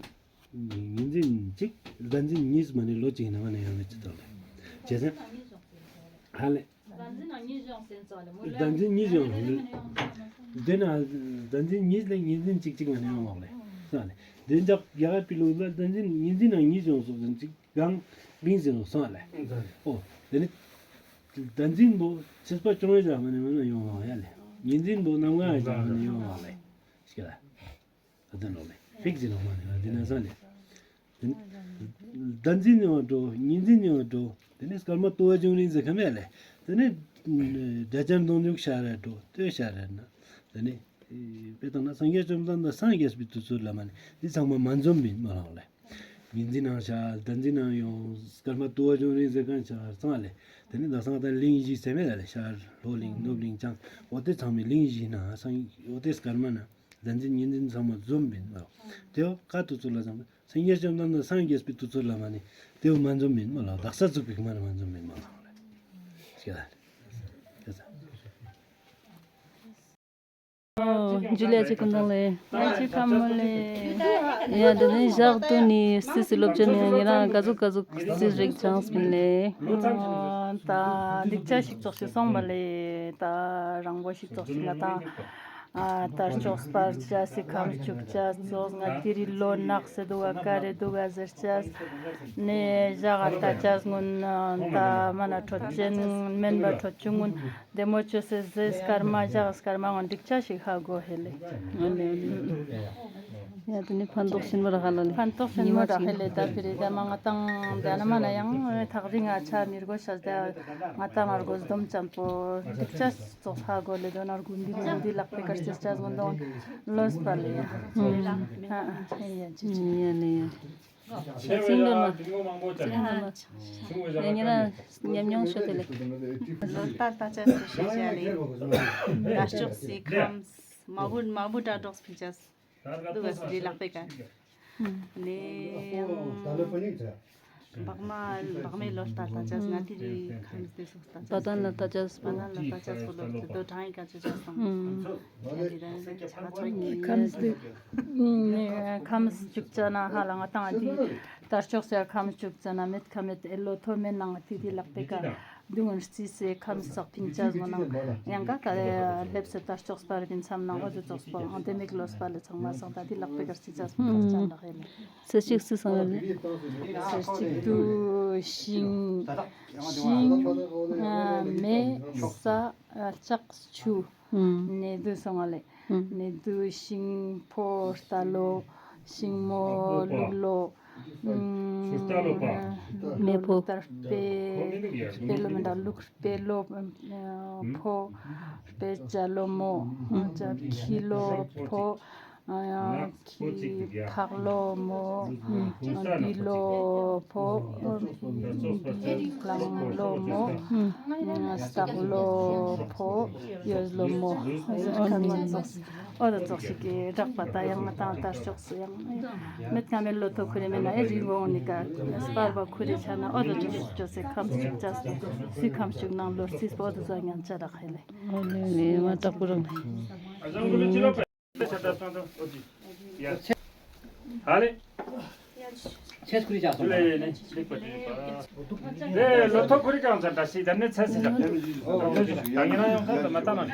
ཉིན་འཛིན་གཅིག་བདག་འཛིན་གཉིས་མ་ནི་ལོ་གཅིག་ན་མ་ནི་ཡང་མི་ཅི་ཏོ་ལེ། བྱས་ཙང་ཧ་ལེ། བདག་འཛིན་གཉིས་བྱུང་ཟིན་ཙོ་ལེ་མོ་ལེ། བདག་འཛིན་གཉིས་བྱུང་ལེ། དེ་ན་བདག་འཛིན་གཉིས་ལེ་ཉིན་འཛིན་གཅིག་གཅིག་མ་ནི་ཡང་མོག་ལེ། ས་ལེ། བདེ་འཇགས་རྒྱ་གར་པི་ལུགས་ལ་བདག་འཛིན་ཉིན་འཛིན་ན་གཉིས་བྱུང་སོགས་ཟིན་གཅིག་གང་རིང་ཟིན་ལོ་སོང་ལེ། ཨོ། དེ་ནི། བདག་འཛིན་པོ་ཚེས་པ་བཅོ་ལྔའི་ཞག་མ་ནས་མ་ནས་ཡོང་བ་ཡ་ལེ། ཉིན་འཛིན་པོ་གནམ་གང་ཞག་མ་ནས་ཡོང་བ་ལེ། ཤི་ལ། ཨ་དེ་ནོ་ལེ། ཧིག་ཟིན་ལོ་མ་ནས་ང་འདི་ན་ས་ལེ། བདག་འཛིན་ཡོང་བ་འགྲོ་ཉིན་འཛིན་ཡོང་བ་འགྲོ། དེ་ནི་སྐར་མ་ལྟོ་བ་བྱུང་རིང་ཟེར་ཁ་མེད་ལེ། དེ་ནི། སྒྲ་གཅན་གདོང་འཇུག་ཤར་ར་འགྲོ་ལྟོས་ཤར་ར་ན། དེ་ནི། དཔེ་བཏང་ན་སངས་རྒྱས་བཅོམ་ལྡན་འདས་སངས་རྒྱས་པའི་དུས་ཚོད་ལ་མ་ནས་འདི་ཚང་མ་མ་འཛོམས་པའི་མ་ལང་ལེ། ཉི་འཛིན་ནང་ཤར། ཟླ་འཛིན་ནང་ཡོང་། སྐར་མ་དུ་བ་བྱུང་རིང་ཟེར་མཁན་ཤར་ཚང་ལས། དེ་ནི་ད་སང་ད་གླིང་བཞི་ཟེར་མེད་ལ་ལས། ཤར་ལྷོ་གླིང་ནུབ་གླིང་བྱང་། འོ་དེ་ཚང་མའི་གླིང་བཞི་ན་སང་འོ་དེ་སྐར་མ་ན་ཟླ་འཛིན་ཉི་འཛིན་ཚང་མ་འཛོམས་མིན་མ་ལ། དེ་བ་ཀ་དུ་ཚོ་ལ་ཚང་མ་སངས་རྒྱས་ཆོས་དང་སངས་རྒྱས་པའི་དུས་ཚོད་ལ་མ་ནི་དེའུ་མ་འཛོམས་མིན་མ་ལ། དག་ས་བཙུགས་པའི་མ་ལ་མ་འཛོམས་མིན་མ་ལ། ཞེས་ལ། ཞེས་ལ། ཇུ་ལེ་ཅི་ཀུན་དང་ལེ། ལེ་ཅི་ཁམ་མོ་ལེ། ཡ་དེ་ནི་ཞག་ཏུ་ནི་སི་སི་སློབ་ཆེན་ནི་ངེད་རང་ག་ཟུག་ག་ཟུག་སི་རིག་ཆང་སྤིན་ལེ། ད་འདི་ཅ་ཞིག་ཙོག་ཞིག་སོང་བ་ལེ། ད་རང་པོ་ཞིག་ཙོག་ཞིག་ང་ད། ཨ་དར་ལྕོག་སྤར་ཅས་སི་ཁམས་བཅུག་ཅས་ཙོགས་ང་དེ་རི་ལོ་ནག་སེ་འདུག་ག་ཀ་རེ་འདུག་ག་ཟེར་ཅས་ནས་ཞག་ག་ལྟ་ཅས་སྔོན་ད་མ་ན་འཕྲོད་ཅན་སྨན་པ་འཕྲོད་ཅུང་སྔོན་བདེ་མོ་བཅོས་སེ་ཟེ་སྐར་མ་ཞག་སྐར་མ་ངོ་འགྲིག་ཅས་ཞིག་ཧ་གོ་ཧེ་ལེ། ཡ་དེ་ནི་ཕན་ཐོགས་ཆེན་མོ་ར་ཧ་ལ་ལེ། ཕན་ཐོགས་ཆེན་མོ་ར་ཧེ་ལེ། ད་ཕི་རི་ད་མ་ང་དང་ད་ན་མ་ན་ཡང་ཐག་རིང་ང་ཆ་མི་རྒོ་ཤ་ད་ང་དང་ང་རྒོ་སྡོམ་ཅན་པོ་འགྲིག་ཅས། ཙོགས་ཧ་གོ་ལེ། དོ་ནར་གུ་འདི་ལུ་འདི་ལག་པའི་ཀར་ཅེས་ཅས་གོ་འདོན་ལོས་པ་ལེ། ཧ་ཧ་ཡ་ཅི་ཅི། ཡ་ལེ་ཡ། ཚིག་འདོན་མ། ཚིག་འདོན་མ། ཡ་ཉེ་ར་ཉམས་མྱོང་ཤོད་དེ་ལེ། ལོ་ལྟར་ལྟ་ཅས་སུ་ཤེས་བྱ་ལེ། ད་ལྕོག་སི་ཁམས་མ་བུ་མ་བུ་དྲ་གྲོགས་ཕིན་ཅས། འདུག་ག་སི་ལག་པའི་ཀར། ནས་ད་ལོ་པོ་ནི་ཚ། བག་མ་བག་མའི་ལོ་ལྟར་ལྟ་ཅས་ང་དེ་རི་ཁམས་དེ་སོགས་ལྟ་ཅས། བ་དན་ལ་ལྟ་ཅས་པོ། བ་དན་ལ་ལྟ་ཅས་པོ་ལོ་དེ་དོ་གྲངས་ཡིན་ཀ་ཅོ་ཅས་སོང་། ཡ་དེ་ད་ཡིན་ཆ་ཆ་ཡིན། ཁམས་དེ་ཁམས་བཅུག་ཅ་ན་ཧ་ལ་ང་དང་དེ་དར་ལྕོག་སེ་ཁམས་བཅུག་ཅ་ན་མེད་ཁ་མེད་ཨེ་ལོ་ཐོ་མེད་ནང་དེ་དེ་ལག་པའི་ཀ་དུང་རྩིས་སེ་ཁམས་སག་ཕིང་ཅས་མོ་ནང་ཡང་ཀ་ཀ་ལེ་སླེབས་སེ་དར་ལྕོག་སྤར་བིན་མཚམས་ནང་འོ་དེ་ཙོགས་པོ་ཨང་དེ་མིག་ལོ་སྤར་ལེ་ཚང་མ་སང་ད་དེ་ལག་པའི་ཀར་རྩིས་ཅས་མོ་ཁམས་ཅན་ལག་ཡིན། ས་ཤིག་སི་སང་ལ། ས་ཤིག་ཏུ་ཤིང་ཤིང་མེ་ས་ལྕགས་ཆུ། ནས་དུ་སོང་བ་ལེ། ནས་དུ་ཤིང་ཕོ་རྟ་ལོ། ཤིང་མོ་ལུག་ལོ། མེ་ཕོ། ལུག་རྟ་སྤེ་སྤེ་ལོ་མི་འདྲ་ལུག་སྤེ་ལོ་ཕོ། སྤེ་ཅ་ལོ་མོ། ཅ་ཁྱི་ལོ་ཕོ། ཁྱི་ཕག་ལོ་མོ། བི་ལོ་ཕོ། བི་གླང་ལོ་མོ། སྟག་ལོ་ཕོ། ཡོས་ལོ་མོ། ཨོ་ད་ཙོགས་ཤིག་གི་བསྒྲགས་པ་ད་ཡང་ང་དང་དར་ལྕོག་སུ་ཡང་མེད་ཀ་མེད་ལོ་ཐོ་ཁུ་རེ་མེད་ན་ཨེ་རི་བོང་ནི་ཀ་སྤར་བ་ཁུ་རེ་ཆ་ན་ཨོ་ད་ཙོགས་ཤིག་ཅོ་སེ་ཁམས་ཤིག་ཅ་སུ་ཁམས་ཤིག་ནང་ལོ་རྩིས་པོ་ཨོ་ད་ཙོགས་ཉན་ཆ་རག་ཧེ་ལེ། ཨོ་ལེ་ལེ་མ་དྲག་པོ་རང་ལེ། ཧ་ལེ། ཚེས་ཁུ་རི་ཅག་སོང་། ལེ་ལོ་ཐོ་ཁུ་རི་ཅག་ཚ་ད་སི་ད་ནི་ཚེས་སི་ཅག་ད་ངེ་རང་ཡང་ཁ་ད་མ་ཏང་ན་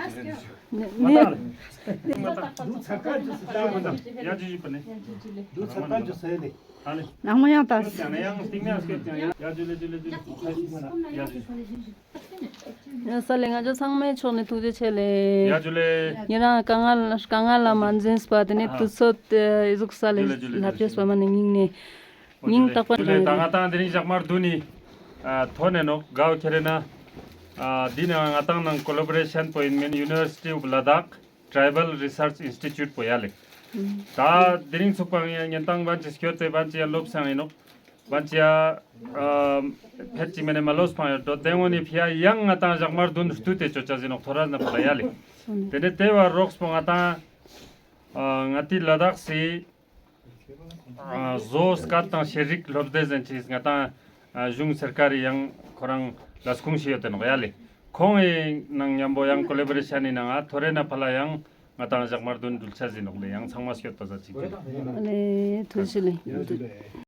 མ་ཏང་ཡང་ཅི་ཞིག་པ་ནི། ཧ་ལེ། ནང་མ་ཡང་ད་ཡང་ཡང་སྟིང་ནས་སྐད་ཀྱང་ཡང་ཡ་ཇུ་ལེ་ཇུ་ལེ་ཇུ་ལེ། ས་ལེ་ང་ཚོ་ཚང་མའི་ཕྱོགས་ནས་ཐུགས་རྗེ་ཆེ་ལེ། ཡ་ཇུ་ལེ། ཉེ་རང་དཀའ་ངལ་དཀའ་ངལ་ལ་མ་འཛེམས་པ་དེ་ནས་དུས་ཚོད་དེ་གཟུགས་ས་ལེ་ལབ་བྱས་པ་མ་ནས་སྙིང་ནས་སྙིང་ཐག་པ་ནས། ད་ང་ཏང་དེ་རིང་ཞག་མར་དུ་ནི་ཐོན་ནས་ནོག་གའོ་ཁྱེར་ན། འདི་ནི་ང་ཏང་ནང་ཀོ་ལ་བོ་རེ་ཤན་པོ་ཡིན་མིན་University of Ladakh Tribal Research Institute པོ་ཡ་ལེ། ད་དེ་རིང་ཚུགས་པ་ངས་ཉན་ཏང་བན་ཅི་སྐྱོད་དེ་བན་ཅི་ཡ་ལོབ་སང་ཡིན་ནོག་བན་ཅི་ཡ། ཕེད་ཅི་མེ་ནེ་མ་ལོས་ཕང་ཡོད་དོ་དེ་ངོ་ནི་ཕིའ་ཡང་ང་ཏང་ཞག་མར་དུན་བཏུ་དེ་ཅོ་ཅ་ཟིན་ནོག་ཐོ་ར་ན་པ་ལ་ཡ་ལེ། དེ་ནས་དེ་བ་རོགས་པོ་ང་ཏང་ང་ཏི་ལ་དྭགས་སི་བཟོ་སྐད་དང་ཤེས་རིག་སློབ་སྡེ་ཟེར་ཅིག་ང་ཏང་གཞུང་སར་ཀ་རི་ཡང་ཁོ་རང་ལ་སྐུང་ཞིག་ཡོད་དེ་ནོག་ཡ་ལེ། ཁོང་ཡི་ནང་མཉམ་པོ་ཡང་ཀོ་ལེ་བོ་རེ་ཤན་ནི་ནང་ང་ཐོ་རེ་ན་ཕ་ལ་ཡང་ང་ཏང་ཞག་མར་དུན་འགྲུལ་ཆ་ཟིན་ནོག་ལེ། ཡང་ཚང་མ་སྐྱོད་ད་ཟ་ཅིག་ལེ། ཐུགས་རྗེ་ཆེ་ལེ།